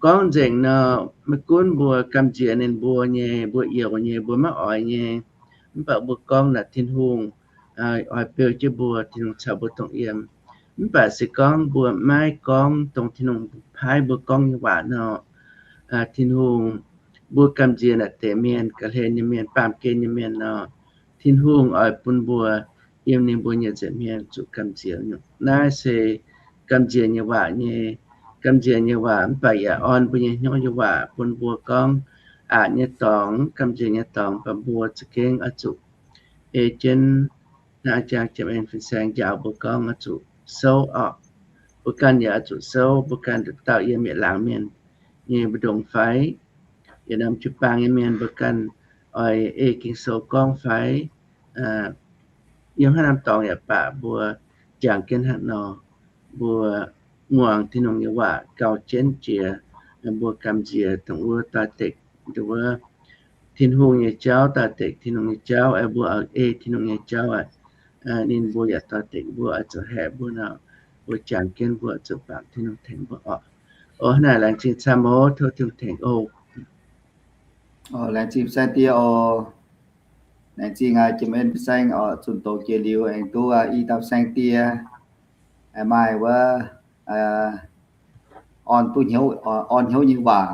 gorngv nzengc nor, maiv gunv mbuo gamh nziex ninh mbuo nyei, mbuo youx nyei, mbuo maiv oix nyei, mv baac mbuo gorngv naaic Tin-Hungh oix beu jienv mbuo, Tin-Hungh caux mbuo dongh yiem. Mv baac se gorngv mbuo maiv gorngv dongh Tin-Hungh paaiv mbuo gorngv nyei waac nor, Tin-Hungh, mbuo gamh nziex naaic deix mienh, ga'hlen nyei mienh, baamh gen nyei mienh nor, Tin-Hungh oix bun mbuo yiem ninh mbuo nyei nza'hmien zuqc gamh nziex. Naaiv se gamh nziex nyei waac nyei, gamh nziex nyei waac, mv baac yaac orn mbuo nyei hnyouv nyei waac bun mbuo gorngv aqc nyei dorngx, gamh nziex nyei dorngx, baac mbuo za'gengh oix zuqc ei jienv hnangv jang Jiem En fin-saeng njaaux mbuo gorngv oix zuqc souv orqc. Mbuo ganh yaac oix zuqc souv, mbuo ganh dauh yiem yietc laangz mienh nyei mbu'ndongx fai yietc norm jiu-baang nyei mienh, mbuo ganh oix ei Ging-Sou gorngv fai yiem haaix norm dorngx yaac baac mbuo jangx jienv hnangv nor, mbuo muangx Tin-Hungh nyei waac gauh jienv jiex, mbuo gamh nziex dongh wuov doix-dekc, dongh wuov Tin-Hungh nyei jauv, doix-dekc Tin-Hungh nyei jauv, mbuo ei Tin-Hungh nyei jauv aqv. Ninh mbuo yaac doix-dekc mbuo, oix zuqc haeqv mbuo nor, mbuo jangx jienv mbuo zuqc bangc Tin-Hungh tengx mbuo orqc. O, hnangv naaic laengz zingh camv oc, tov Tin-Hungh tengx oc. Laengz zingh saeng die oc. Laengz zingh Jiem En fin-saeng oc, zunh doz jiex liuz aengx duqv i dauh saeng die maaih wuov orn duqv hnyouv, orn hnyouv nyei waac.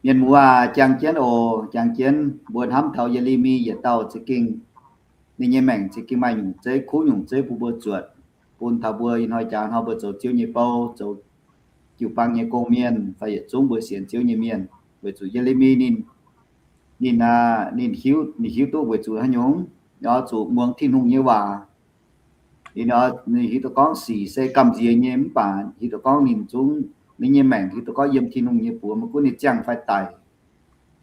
Mienh muoz aac, jangx jienv oc, jangx jienv. Mbuo hnamv taux Ye^le^mi yietc dauh za'gengh, ninh nyei maengc za'gengh maaih nyungc zeiv, kuv nyungc zeiv bun mbuo zuotc, bun taux mbuo ih hnoi jaax hnoi mbuo zoux Ziouv nyei bou, zoux jiu-baang nyei gong-mienh, fai yietc zungv mbuo sienx Ziouv nyei mienh. Weic zuqc Ye^le^mi ninh, ninh, ninh hiuv, ninh hiuv duqv weic zuqc haaix nyungc, ninh oix zuqc muangx Tin-Hungh nyei waac. Ninh, ninh hiuv duqv gorngv sic se gamh nziex nyei, mv baac hiuv duqv gorngv ninh zungv, ninh nyei maengc hiuv duqv gorngv yiem Tin-Hungh nyei buoz, maiv gunv ninh ziangh fai daic,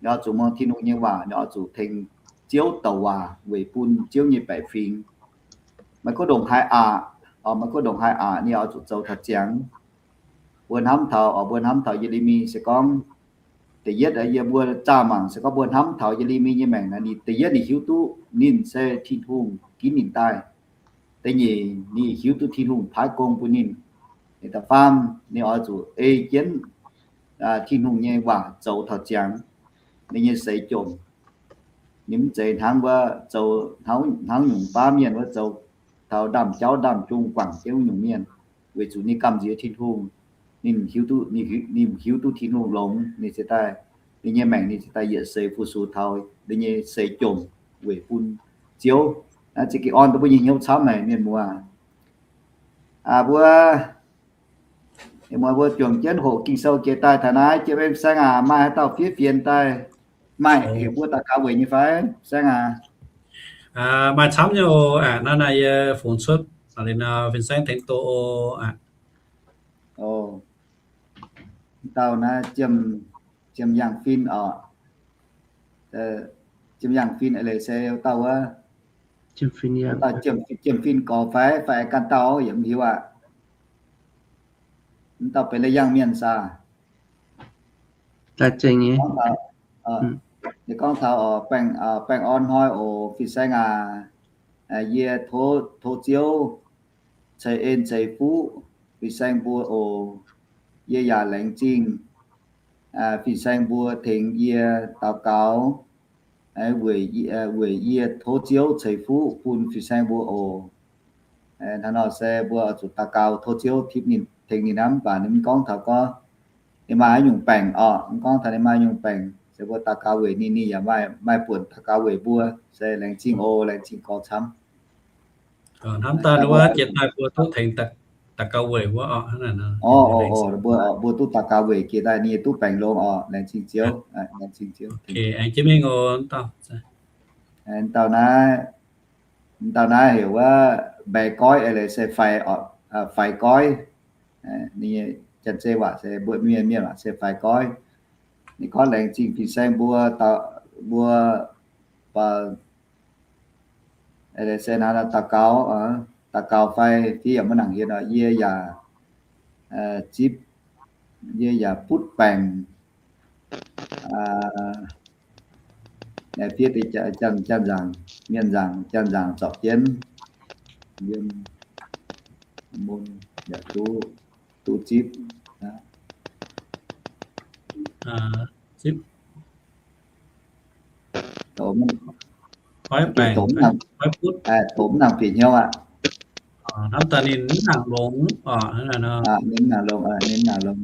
ninh oix zuqc muangx Tin-Hungh nyei waac, ninh oix zuqc tengx Ziouv douc waac weic bun Ziouv nyei baeqc fingx. Maiv gunv ndongc haaix aqc, maiv gunv ndongc haaix aqc, ninh oix zuqc zoux taux ziangx. Mbuo hnamv taux, mbuo hnamv taux Ye^le^mi se gorngv, da'yietv yie mbuo zaah mangc se gorngv mbuo hnamv taux Ye^le^mi nyei maengc naaic, ninh da'yietv ninh hiuv duqv ninh se Tin-Hungh ginv ninh daaih. Da'nyeic ninh hiuv duqv Tin-Hungh paaiv gong bun ninh. Da'faam ninh oix zuqc ei jienv Tin-Hungh nyei waac zoux taux ziangx. Ninh nyei seix jomc. Ninh mv zeiz hnangv wuov zoux, hnangv nyungc baav mienh wuov zoux taux ndaamv-jauv ndaamv-jung guangc jienv nyungc mienh, weic zuqc ninh gamh nziex Tin-Hungh. Ninh hiuv duqv, ninh hiuv duqv Tin-Hungh longx, ninh ziouc daaih, ninh nyei maengc ninh ziouc daaih yietc seix fu-sux taux ninh nyei seix jomc weic bun Ziouv. Naaiv za'gengh orn duqv mbuo nyei hnyouv camv naaic, mienh muoz. Mbuo, mienh muoz, mbuo juangc jienv hoqc Ging-Sou jiex daaih taux naaiv. Jiem En fin-saeng aac, maaih haaix dauh fiev fienx daaih? Maaih heuc mbuo daux gaux weic nyei fai, fin-saeng aac? Maaih camv nyei oc. Naaiv naaic yie fungx cuotv liuz nor, fin-saeng tengx doz oc. Dauh naaiv Jiem Yangh Fin oc. Jiem Yangh Fin leiz se dauh wuov, Jiem Fin gorx fai, fai ganh dauh yaac mv hiuv aqv. Mv dauh benx la'yangh mienh saah? Yie gorngv taux, baengh orn hnoi oc, fin-saeng aac, yie tov Ziouv ceix en ceix fuqv fin-saeng mbuo oc. Yie yaac laengz zingh fin-saeng mbuo tengx yie daux gaux, weic, weic yie tov Ziouv ceix fuqv bun fin-saeng mbuo oc. Hnangv nor se mbuo oix zuqc daux gaux tov Ziouv tipv ninh, tengx ninh hnamv, mv baac ninh mv gorngv taux gorngv ninh maaih haaix nyungc baengc oc, mv gorngv taux ninh maaih haaix nyungc baengc, se mbuo daux gaux weic ninh, ninh yaac maaih, maaih buonc daux gaux weic mbuo. Se laengz zingh oc, laengz zingh gorx camv. Hnamv daaih wuov jiex daaih mbuo duqv tengx daux gaux weic wuov oc. Mbuo, mbuo duqv daux gaux weic jiex daaih ninh duqv baengc longx oc. Laengz zingh Ziouv, laengz zingh Ziouv. Aengx jiex mingh oc. Dauh naaiv, dauh naaiv heuc wuov mbaix goiv, eix leiz se faix, faix goiv. Ninh nyei Janx-Zei waac se, mbuo Mienh, Mienh waac se faix goiv. Ninh gorngv laengz zingh fin-saeng mbuo, mbuo, eix leiz se hnangv daux gaux, daux gaux fai fiev yaac maiv nangc hienx oc. Yie yaac zipv, yie yaac butv baengc, fiev deix janx, janx nzaangc, mienh nzaangc, janx nzaangc zorpc jienv, yiem mun yaac duqv, duqv zipv, zipv, doqc mv nangc bieqc hnyouv aqv. Hnamv daaih ninh mv nangc longx, ninh mv nangc longx, ninh mv nangc longx.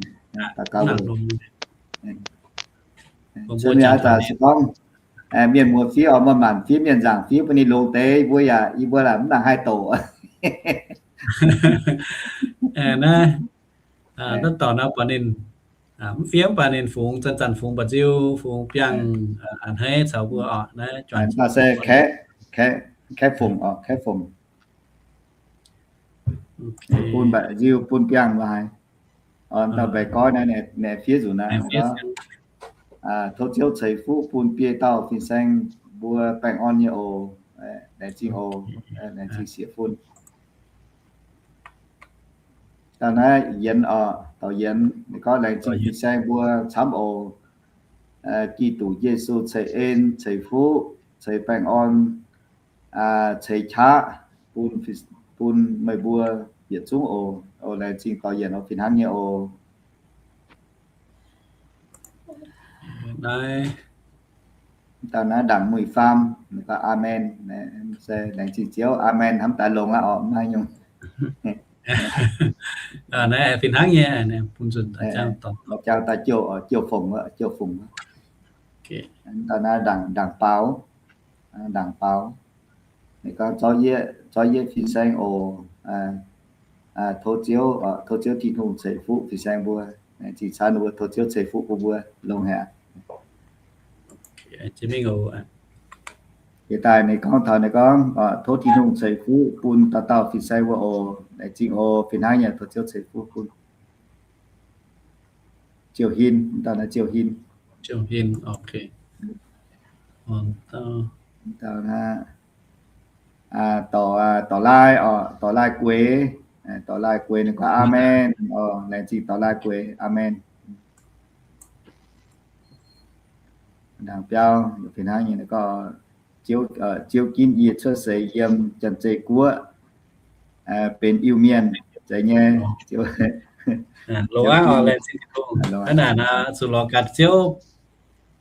Daux gaux, se gorngv mienh muoz fiev oc, maaih maanc fiev, mienh nzaangc fiev bun ninh longx deix, yie mbuo yaac, yie mbuo yaac mv nangc haih doqc. Naaiv, naaiv dorngx naaiv buatc ninh mv fiev, mv baac ninh fungx, zanc-zanc fungx mba'nziu, fungx biangh a'hneiv caux mbuo oc. Naaiv se Kaeqv Fongc oc, Kaeqv Fongc. Bun mba'nziu, bun biangh laaix. Dauh mbaix goiv naaiv, naaiv fiev nzunc naaiv. Tov Ziouv ceix fuqv bun biei dauh fin-saeng mbuo baengh orn nyei oc. Laengz zingh oc. Laengz zingh sieqv fun. Dauh naaiv Yienx oc, dauh Yienx, ninh gorngv laengz zingh fin-saeng mbuo camv oc. Giduc Yesu ceix en, ceix fuqv, ceix baengh orn, ceix qaqv bun, bun meih mbuo yietc zungv oc. Oc, laengz zingh dorh Yienx oc, fih hnangv nyei oc. Dauh naaiv Ndaangc Muic Faam, ninh gorngv Aamen. Se laengz zingh Ziouv, Aamen hnamv daaih longx aqv oc, mv haaix nyungc. Naaiv fih hnangv nyei, bun nzunc jang daaih jouh, jouh fongc, jouh fongc. Dauh naaiv Ndaangc, Ndaangc Baaux, Ndaangc Baaux. Ninh gorngv, zorqv yie, zorqv yie fin-saeng oc. Tov Ziouv, tov Ziouv Tin-Hungh ceix fuqv fin-saeng mbuo. Laengz zingh camv mbuo, tov Ziouv ceix fuqv bun mbuo longx haic. Jiex daaih ninh gorngv taux, ninh gorngv, tov Tin-Hungh ceix fuqv bun dauh dauh fin-saeng mbuo oc. Laengz zingh oc, fih hnangv nyei, tov Ziouv ceix fuqv bun. Ziouh Hin, dauh naaiv Ziouh Hin. Ziouh Hin, ok. Dauh naaiv, dorc, dorc Lai oc, dorc Lai Gueix. Dorc Lai Gueix ninh gorngv Aamen oc. Laengz zingh dorc Lai Gueix, Aamen. Ndaangc biauv fih hnangv nyei, ninh gorngv, Ziouv ginv yie cuotv seix yiem Janx-Zei Guoqv, benx Iu-Mienh, zeiz nyei. Longx aqv oc, laengz zingh Tin-Hungh. Hnangv naaic nor, zuqc lorz gaax Ziouv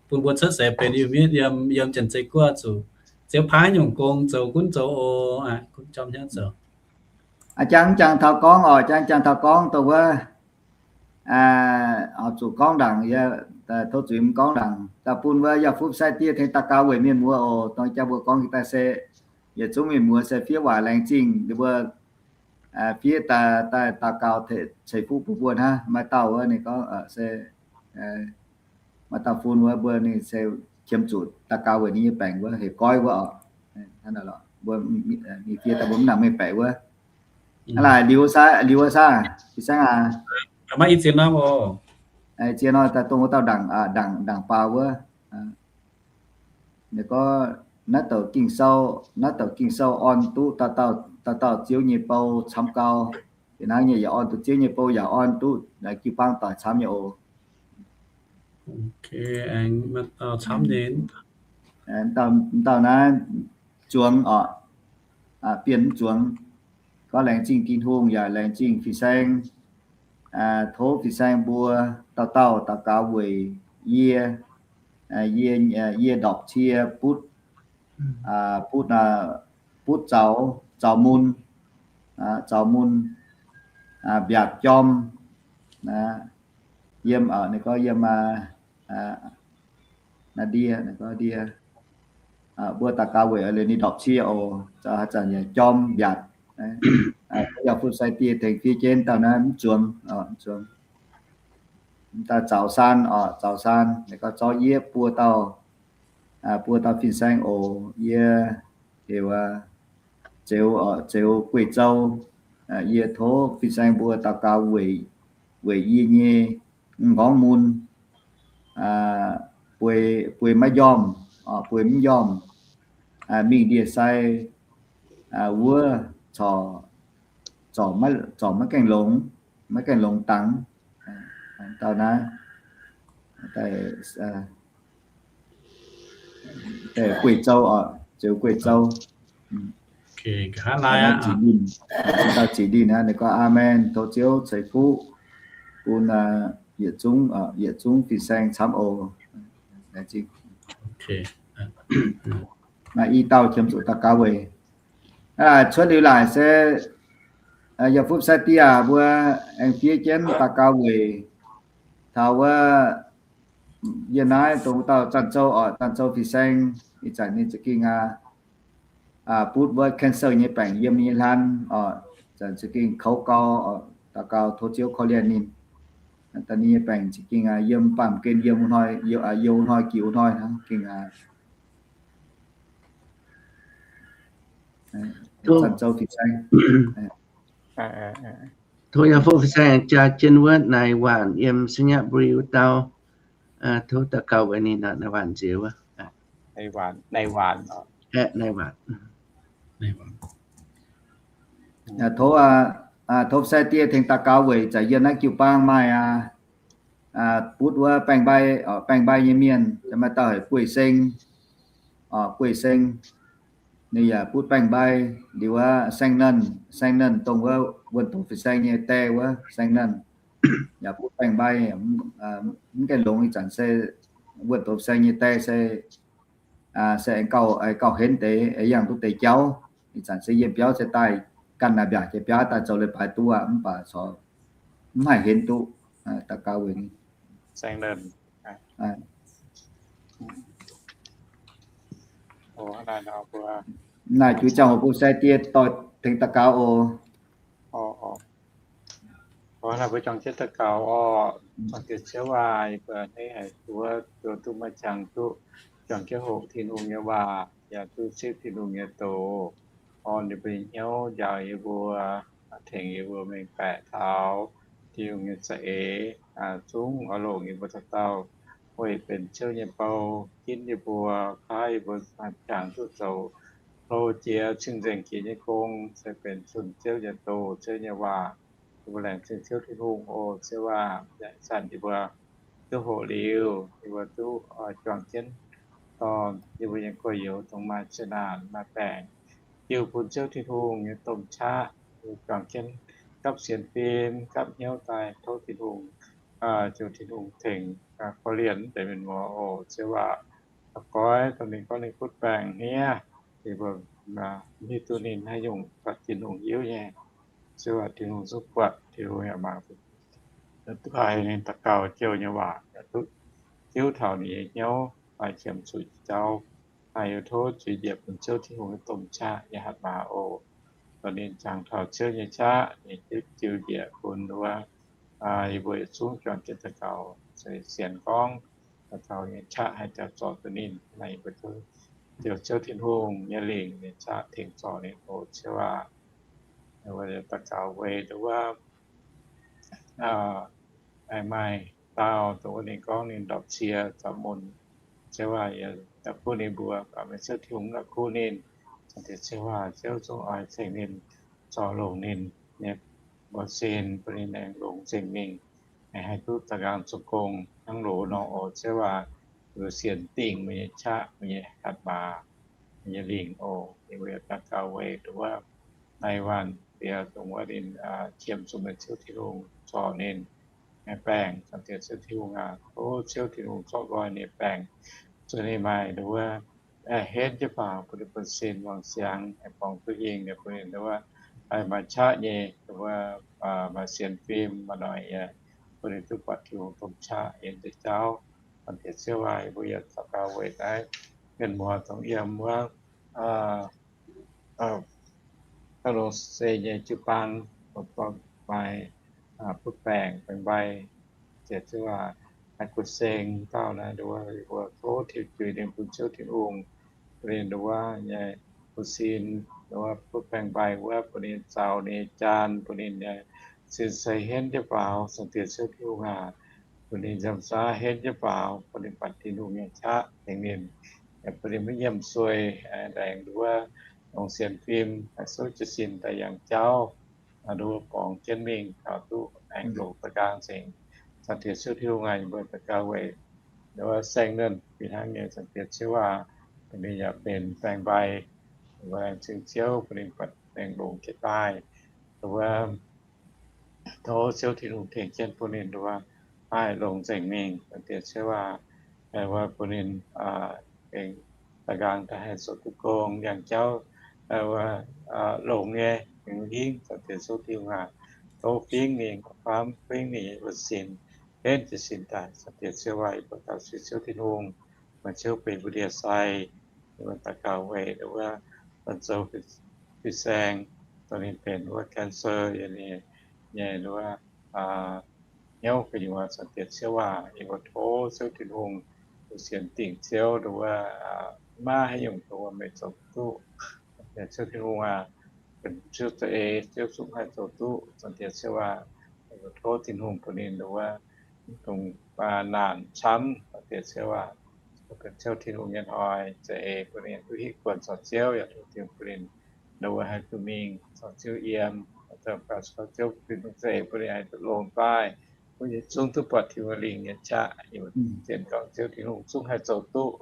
bun mbuo cuotv seix benx Iu-Mienh yiem, yiem Janx-Zei Guoqv, zuqc Ziouv paaiv nyungc gong zoux gunv zoux oc. Gunv jomc hnyouv zoux. A'jang, jang taux gorngv oc, jang, jang taux gorngv dongh wuov, oix zuqc gorngv ndaangc, tov zuiz mv gorngv ndaangc, daaih bun wuov yaac fuqv sai die tengx daux gaux weic mienh muoz oc. Dongh jang mbuo gorngv daaih se yietc zungv mienh muoz se fiev waac laengz zingh ninh mbuo fiev daaih daux gaux ceix fuqv bun mbuo hnangv. Maaih dauh wuov ninh gorngv se maaih dauh fun wuov mbuo ninh se qiemx zuqc daux gaux weic ninh nyei baengc wuov, heuc Goiv wuov oc. Mbuo, ninh fiev daaih mbuo mv nangc mengh baeqc wuov. Hnangv naaic liuz, liuz saah, fin-saeng aac? Maiv i ziex norm oc. Ziex norm daaih dongh wuov dauh ndaangc, ndaangc baaux wuov. Ninh gorngv naaiv douc Ging-Sou, naaiv douc Ging-Sou orn duqv dauh dauh, dauh dauh Ziouv nyei bou camv gau. Fih hnangv nyei yaac orn duqv Ziouv nyei bou yaac orn duqv jiu-baang doic camv nyei oc. Aengx maaih dauh camv nyei. Dauh naaiv zuangx oc, Bienh mv zuangx. Gorngv laengz zingh Tin-Hungh yaac laengz zingh fin-saeng. Tov fin-saeng mbuo dauh dauh daux gaux weic yie. yie, yie ndorpc cie butv, butv, butv zaux, zaux mun, zaux mun, mbiaatc jorm, yiem, ninh gorngv yiem, naaiv ndie, ninh gorngv ndie, mbuo daux gaux weic ninh ndorpc cie oc, haaix zanc yaac jorm mbiaatc. Yaac fu sai die tengx fiev jienv dauh naaiv mv zuangx, mv zuangx. Daaih zaux saan oc, zaux saan, ninh gorngv zorqv yie buo dauh, buo dauh fin-saeng oc, yie heuc, Zeux, Zeux Gueiv Zou. Yie tov fin-saeng mbuo daux gaux weic, weic yie nyei m'nqorngv mun bueix, bueix maiv njormh, bueix mv njormh, mingh ndie-sai wuov, corc, corc maiv gaengh longx, maiv gaengh longx dangx. Dauh naaiv, Gueiv Zou oc, Zeux Gueiv Zou. Dauh ziqc linh aqv, ninh gorngv, Aamen, tov Ziouv ceix fuqv bun yietc zungv, yietc zungv fin-saeng camv oc. Naaiv i dauh qiemx zuqc daux gaux weic. Cuotv liuz laaic se yaac fu sai die mbuo aengx fiev jienv daux gaux weic taux wuov, yie naaiv dongh dauh Zanc Zou oc, Zanc Zou fin-saeng, ih zanc ninh za'gengh butv wuov cancer nyei baengc yiem nyei hlan oc, zanc za'gengh kouv gau oc, daux gaux tov Ziouv korv-lienh ninh. Daaih ninh nyei baengc za'gengh yiem baamh gen yiem wuov hnoi, yiem wuov hnoi jiex wuov hnoi hnangv gengh Zanc Zou fin-saeng. Tov yaac fu fin-saeng jaa jienv wuov Naaiv Waanc yiem Singapore wuov dauh. Tov daux gaux weic ninh, Naaiv Waanc nziez wuov. Naaiv Waanc. Tov, tov sai die tengx daux gaux weic zaqc yiem naaiv jiu-baang maaih butv wuov baengh mbai, baengh mbai nyei mienh, maaih dauh heuc Guei Seng, Guei Seng. Ninh yaac butv baengh mbai. Liuz wuov Saeng Nernh, Saeng Nernh dongh wuov Wuonh Doz fin-saeng nyei die wuov Saeng Nernh yaac butv baengh mbai, mv gaengh longx. Ih zanc se Wuonh Doz fin-saeng nyei die se, se aengx gauh henv deix, yangh duqv deix jauv. Ih zanc se yiem biauv se daaih ganh naaic mbiaauc jiex biauv daaih zoux leiz-baaix duqv aqv, mv baac corc mv haih henv duqv. Daux gaux weic ninh. Naaic juix ziangh hoc bun sai die doix tengx daux gaux oc. Mbuo juangc jienv daux gaux oc. Dongh Ziouv aac, yie mbuo hneiv haic duqv, duqv maaih qangx duqv juangc jienv hoqc Tin-Hungh nyei waac, yaac duqv zipv Tin-Hungh nyei doz, orn yie mbuo nyei hnyouv, njaaux yie mbuo, tengx yie mbuo mengh baeqc taux Tin-Hungh nyei za'eix, zungv oix longc yie mbuo dauh dauh weic benx Ziouv nyei bou, ginv yie mbuo, kaav yie mbuo maaih qangx duqv zoux hlo jiex cing-nzengc jiex nyei gong, se benx zunh Ziouv nyei doz, Ziouv nyei waac. Yie mbuo laengz zingh Ziouv Tin-Hungh oc. Ziouv aac, ih zanc yie mbuo duqv hoqc liuz, yie mbuo duqv juangc jienv dorh yie mbuo nyei gorx-youz dongh maaih zeqc naanc maaih baengc jiu bun Ziouv Tin-Hungh nyei domh qaqv, juangc jienv gapv sienx fim, gapv hnyouv daaih tov Tin-Hungh, ziouc Tin-Hungh tengx korv-lienh deix mienh muoz oc. Ziouv aac, goiv dongh ninh gorngv ninh butv baengc hniev, yie mbuo hiuv duqv ninh haaix nyungc baac Tin-Hungh hiuv nyei. Ziouv aac, Tin-Hungh zungv buatc, Tin-Hungh yaac mangc duqv haiz ninh daux gaux jouh nyei waac, duqv hiuv taux ninh nyei hnyouv, maaih qiemx zuqc jauv, maaih yie tov zuiz njiec bun Ziouv Tin-Hungh nyei domh qaqv nyei hatc maaz oc. Dongh ninh jangx taux Ziouv nyei qaqv, ninh jiu njiec bun wuov, yie mbuo yietc zungv juangc jienv daux gaux, sienx gorngv daux gaux nyei qaqv haih jauv zorc duqv ninh. Naaiv yie mbuo tov Ziouv Tin-Hungh nyei lingc nyei qaqv tengx zorc ninh oc. Ziouv aac, daux gaux weic wuov, maaih dauh dongh wuov ninh gorngv ninh ndorpc cie zaux mun. Ziouv aac, yie daaih bun ninh mbuo, baac meih Ziouv Tin-Hungh mv la'kuqv ninh. Ziouv aac, Ziouv zungv oix ceng ninh, zorc longc ninh nyei mbuox sin, bun ninh aengx longx nzengc mingh, aengx haih duqv daaih nqaang zoux gong hnangv loz nor oc. Ziouv aac, yie mbuo sienx dingh meih nyei qaqv, meih nyei hatc maaz, meih nyei lingc oc. Yie mbuo daux gaux weic wuov Naaiv Waanc Diex, dongh wuov ninh qiemx zuqc meih Ziouv Tin-Hungh zorc ninh, baengc. Zaangc Diex Ziouv Tin-Hungh aac, tov Ziouv Tin-Hungh zorqv nqoi ninh baengc, zuqc ninh maaih nduov henv jienv faaux bun ninh buonv-sin wangc siangx, aengx borngz duqv hingh ninh, bun ninh nduov maaih qaqv nyei, nduov maaih sienx fim maaih noic nyei, bun ninh duqv buatc Tin-Hungh domh qaqv yiem deix jauv. Zaangc Diex Ziouv aac, yie mbuo yaac daux gaux weic naaiv mienh muoz dongh yiem wuov Da'longc se nyei jiu-baang, maaih butv baengc, baengc-mbai, Ziouv aac, haih gu'seng dauh naaiv nduov, yie mbuo tov tiuv juix ninh bun Ziouv Tin-Hungh, bun ninh nduov nyei buonv-sin, nduov butv baengc-mbai wuov, bun ninh zaux ninh nyei jaan, bun ninh nyei sin-sei henv jienv faaux, Zaangc Diex Ziouv Tin-Hungh aac, bun ninh nziaamv-saav henv jienv faaux, bun ninh buatc Tin-Hungh nyei qaqv tengx ninh, bun ninh maiv yiem sueih, laengz nduov longc sienx fim, haih souv jiez sin daaih yangh jauv, nduov borngz jienv mingh taux duqv aengx longc da'nqaang nzengc. Zaangc Diex Ziouv Tin-Hungh aac, yie mbuo daux gaux weic nduov saeng-nernh fih hnangv nyei, Zaangc Diex Ziouv aac, bun ninh yaac benx baeng-mbai, laengz zingh Ziouv bun ninh buatc aengx longc jienv daaih, nduov tov Ziouv Tin-Hungh tengx jienv bun ninh nduov haih longc nzengc mingh, Zaangc Diex Ziouv aac, wuov bun ninh aengx da'nqaang daaih haih zoux duqv gong yangh jauv, wuov longx nyei, hingv, Zaangc Diex Ziouv Tin-Hungh aac, tov fingx ninh, faam fingx ninh nyei buonv-sin, henv jiez sin daaih, Zaangc Diex Ziouv aac, yie mbuo daux gaux suiv Ziouv Tin-Hungh, meih Ziouv benx mbuo ndie-sai, yie mbuo daux gaux weic nduov wuov zoux fin-saeng, dongh ninh benx wuov cancer nyei, nduov hnyouv gu'nyuoz, Zaangc Diex Ziouv aac, yie mbuo tov Ziouv Tin-Hungh, mbuo sienx dingc Ziouv nduov wuov, maiv maaih haaix nyungc dongh wuov meih zoux duqv. Zaangc Diex Ziouv Tin-Hungh aac, benx Ziouv za'eix, Ziouv zungv haih zoux duqv. Zaangc Diex Ziouv aac, yie mbuo tov Tin-Hungh bun ninh nduov wuov dongh naanc camv, Zaangc Diex Ziouv aac, benx Ziouv Tin-Hungh nyei hnoi za'eix, bun ninh duqv hitv guonc caux Ziouv, yaac tov Tin-Hungh bun ninh nduov wuov haih duqv mingh caux Ziouv yiem, caux Ziouv Tin-Hungh za'eix bun ninh haih duqv longx daaih, bun ninh zungv duqv buatc Tin-Hungh lingc nyei qaqv. Zien gorngv Ziouv Tin-Hungh zungv haih zoux duqv.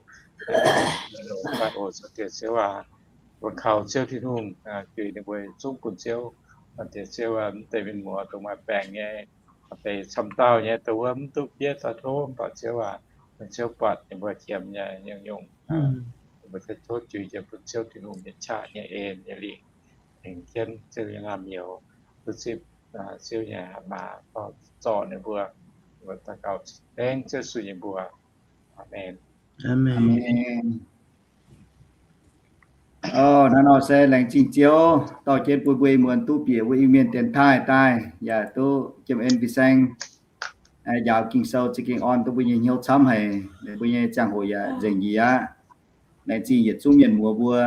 Deix Ziouv aac, mbuo kaux Ziouv Tin-Hungh, juix ninh mbuo zungv bun Ziouv. Deix Ziouv aac, mv deix mienh muoz dongh maaih baengc nyei, deix camv dauh nyei, dongh wuov mv duqv fiev daaih tov, mv baac Ziouv aac, Ziouv buatc ninh mbuo qiemx nyei nyungc-nyungc, mbuo tov juix jienv bun Ziouv Tin-Hungh nyei qaqv nyei en nyei lingc, tengx jienv Ziouv nyei naamh nyouz, duqv zipv Ziouv nyei hatc maaz zorc ninh mbuo. Mbuo daux gaux dengv Ziouv Yesu nyei mbuox. Aamen. Aamen. Hnangv nor se laengz zingh Ziouv dorh jienv bun mbuo ih muonz duqv bieqc wuov Iu-Mienh dienx taaih daaih, yaac duqv jiem en fin-saeng njaaux Ging-Sou za'gengh orn duqv mbuo nyei hnyouv camv haic. Mbuo nyei ziangh hoc yaac nzengc njiec aqv. Laengz zingh yietc zungv mienh muoz mbuo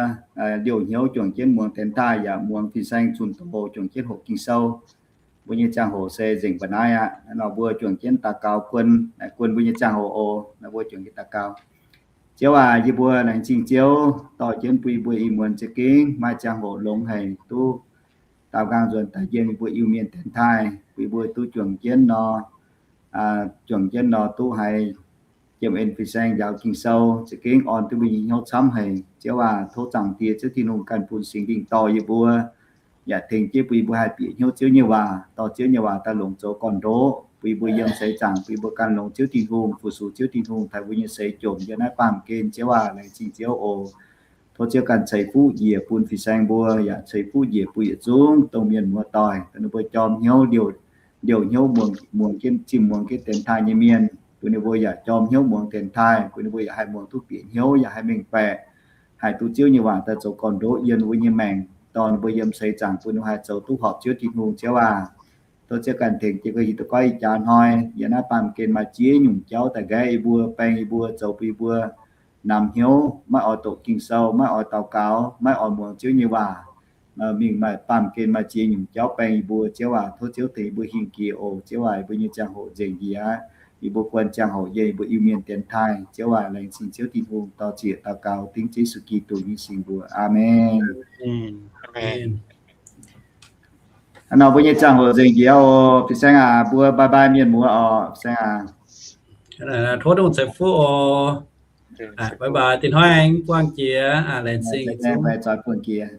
liouh hnyouv juangc jienv muangx dienx taaih yaac muangx fin-saeng zunh doz juangc jienv hoqc Ging-Sou. Mbuo nyei ziangh hoc se nzengc mba'naaiv aqv. Nor mbuo juangc jienv daux gaux guon, guon mbuo nyei ziangh hoc oc. Nor mbuo juangc jienv daux gaux. Ziouv aac, yie mbuo laengz zingh Ziouv dorh jienv bun yie mbuo ih muonz za'gengh maaih ziangh hoc longx haic duqv daaux nqaang nzuonx daaih yiem yie mbuo Iu-Mienh dienx taaih, bun yie mbuo duqv juangc jienv nor, juangc jienv nor duqv haiz jiem en fin-saeng njaaux Ging-Sou, za'gengh orn duqv mbuo nyei hnyouv camv haic. Ziouv aac, tov Zaangc Diex Ziouv Tin-Hungh ganh bun Singx Lingh dorh yie mbuo, yaac tengx jienv bun yie mbuo haih bieqc hnyouv Ziouv nyei waac, dorh Ziouv nyei waac daaih longc zoux gorn-ndoqv bun yie mbuo yiem seix zaangc, bun yie mbuo ganh longx Ziouv Tin-Hungh, fu-sux Ziouv Tin-Hungh, taaih mbuo nyei seix jomc yiem naaiv baamh gen. Ziouv aac, laengz zingh Ziouv oc. Tov Ziouv ganh ceix fuqv njiec bun fin-saeng mbuo, yaac ceix fuqv njiec bun yietc zungv dongh mienh muoz-doic, dongh ninh mbuo jorm hnyouv liouh, liouh hnyouv muangx, muangx jienv, zimh muangx jienv dienx taaih nyei mienh, bun ninh mbuo yaac jorm hnyouv muangx dienx taaih, bun ninh mbuo yaac haih muangx duqv bieqc hnyouv, yaac haih mengh baeqc, haih duqv Ziouv nyei waac daaih zoux gorn-ndoqv yiem ninh mbuo nyei maengc, dorh ninh mbuo yiem seix zaangc bun ninh mbuo haih zoux duqv horpc Ziouv Tin-Hungh. Ziouv aac, tov Ziouv ganh tengx jienv hiuv duqv goiv ih jaax hnoi, yiem naaiv baamh gen maaih ziex nyungc jauv daaih nqaeqv yie mbuo, baeng yie mbuo, zoux bun yie mbuo namx hnyouv, maiv oix doqc Ging-Sou, maiv oix daux gaux, maiv oix muangx Ziouv nyei waac. Mingh maaih baamh gen maaih ziex nyungc jauv baeng yie mbuo. Ziouv aac, tov Ziouv tengx yie mbuo hingh jiex oc. Ziouv aac, yie mbuo nyei ziangh hoc nzengc njiec aqv. Yie mbuo guon ziangh hoc yiem yie mbuo Iu-Mienh dienx taaih. Ziouv aac, laengz zingh Ziouv Tin-Hungh, dorh ziec daux gaux dengv Ziouv Yesu Giduc nyei singx mbuox. Aamen. Hnangv nor mbuo nyei ziangh hoc nzengc njiec oc. Fin-saeng aac, mbuo bye bye mienh muoz oc. Fin-saeng aac, tov Tin-Hungh ceix fuqv oc. Bye bye, dinh hnoi aengx buangh jiex. Laengz zingh, zoux buangh jiex.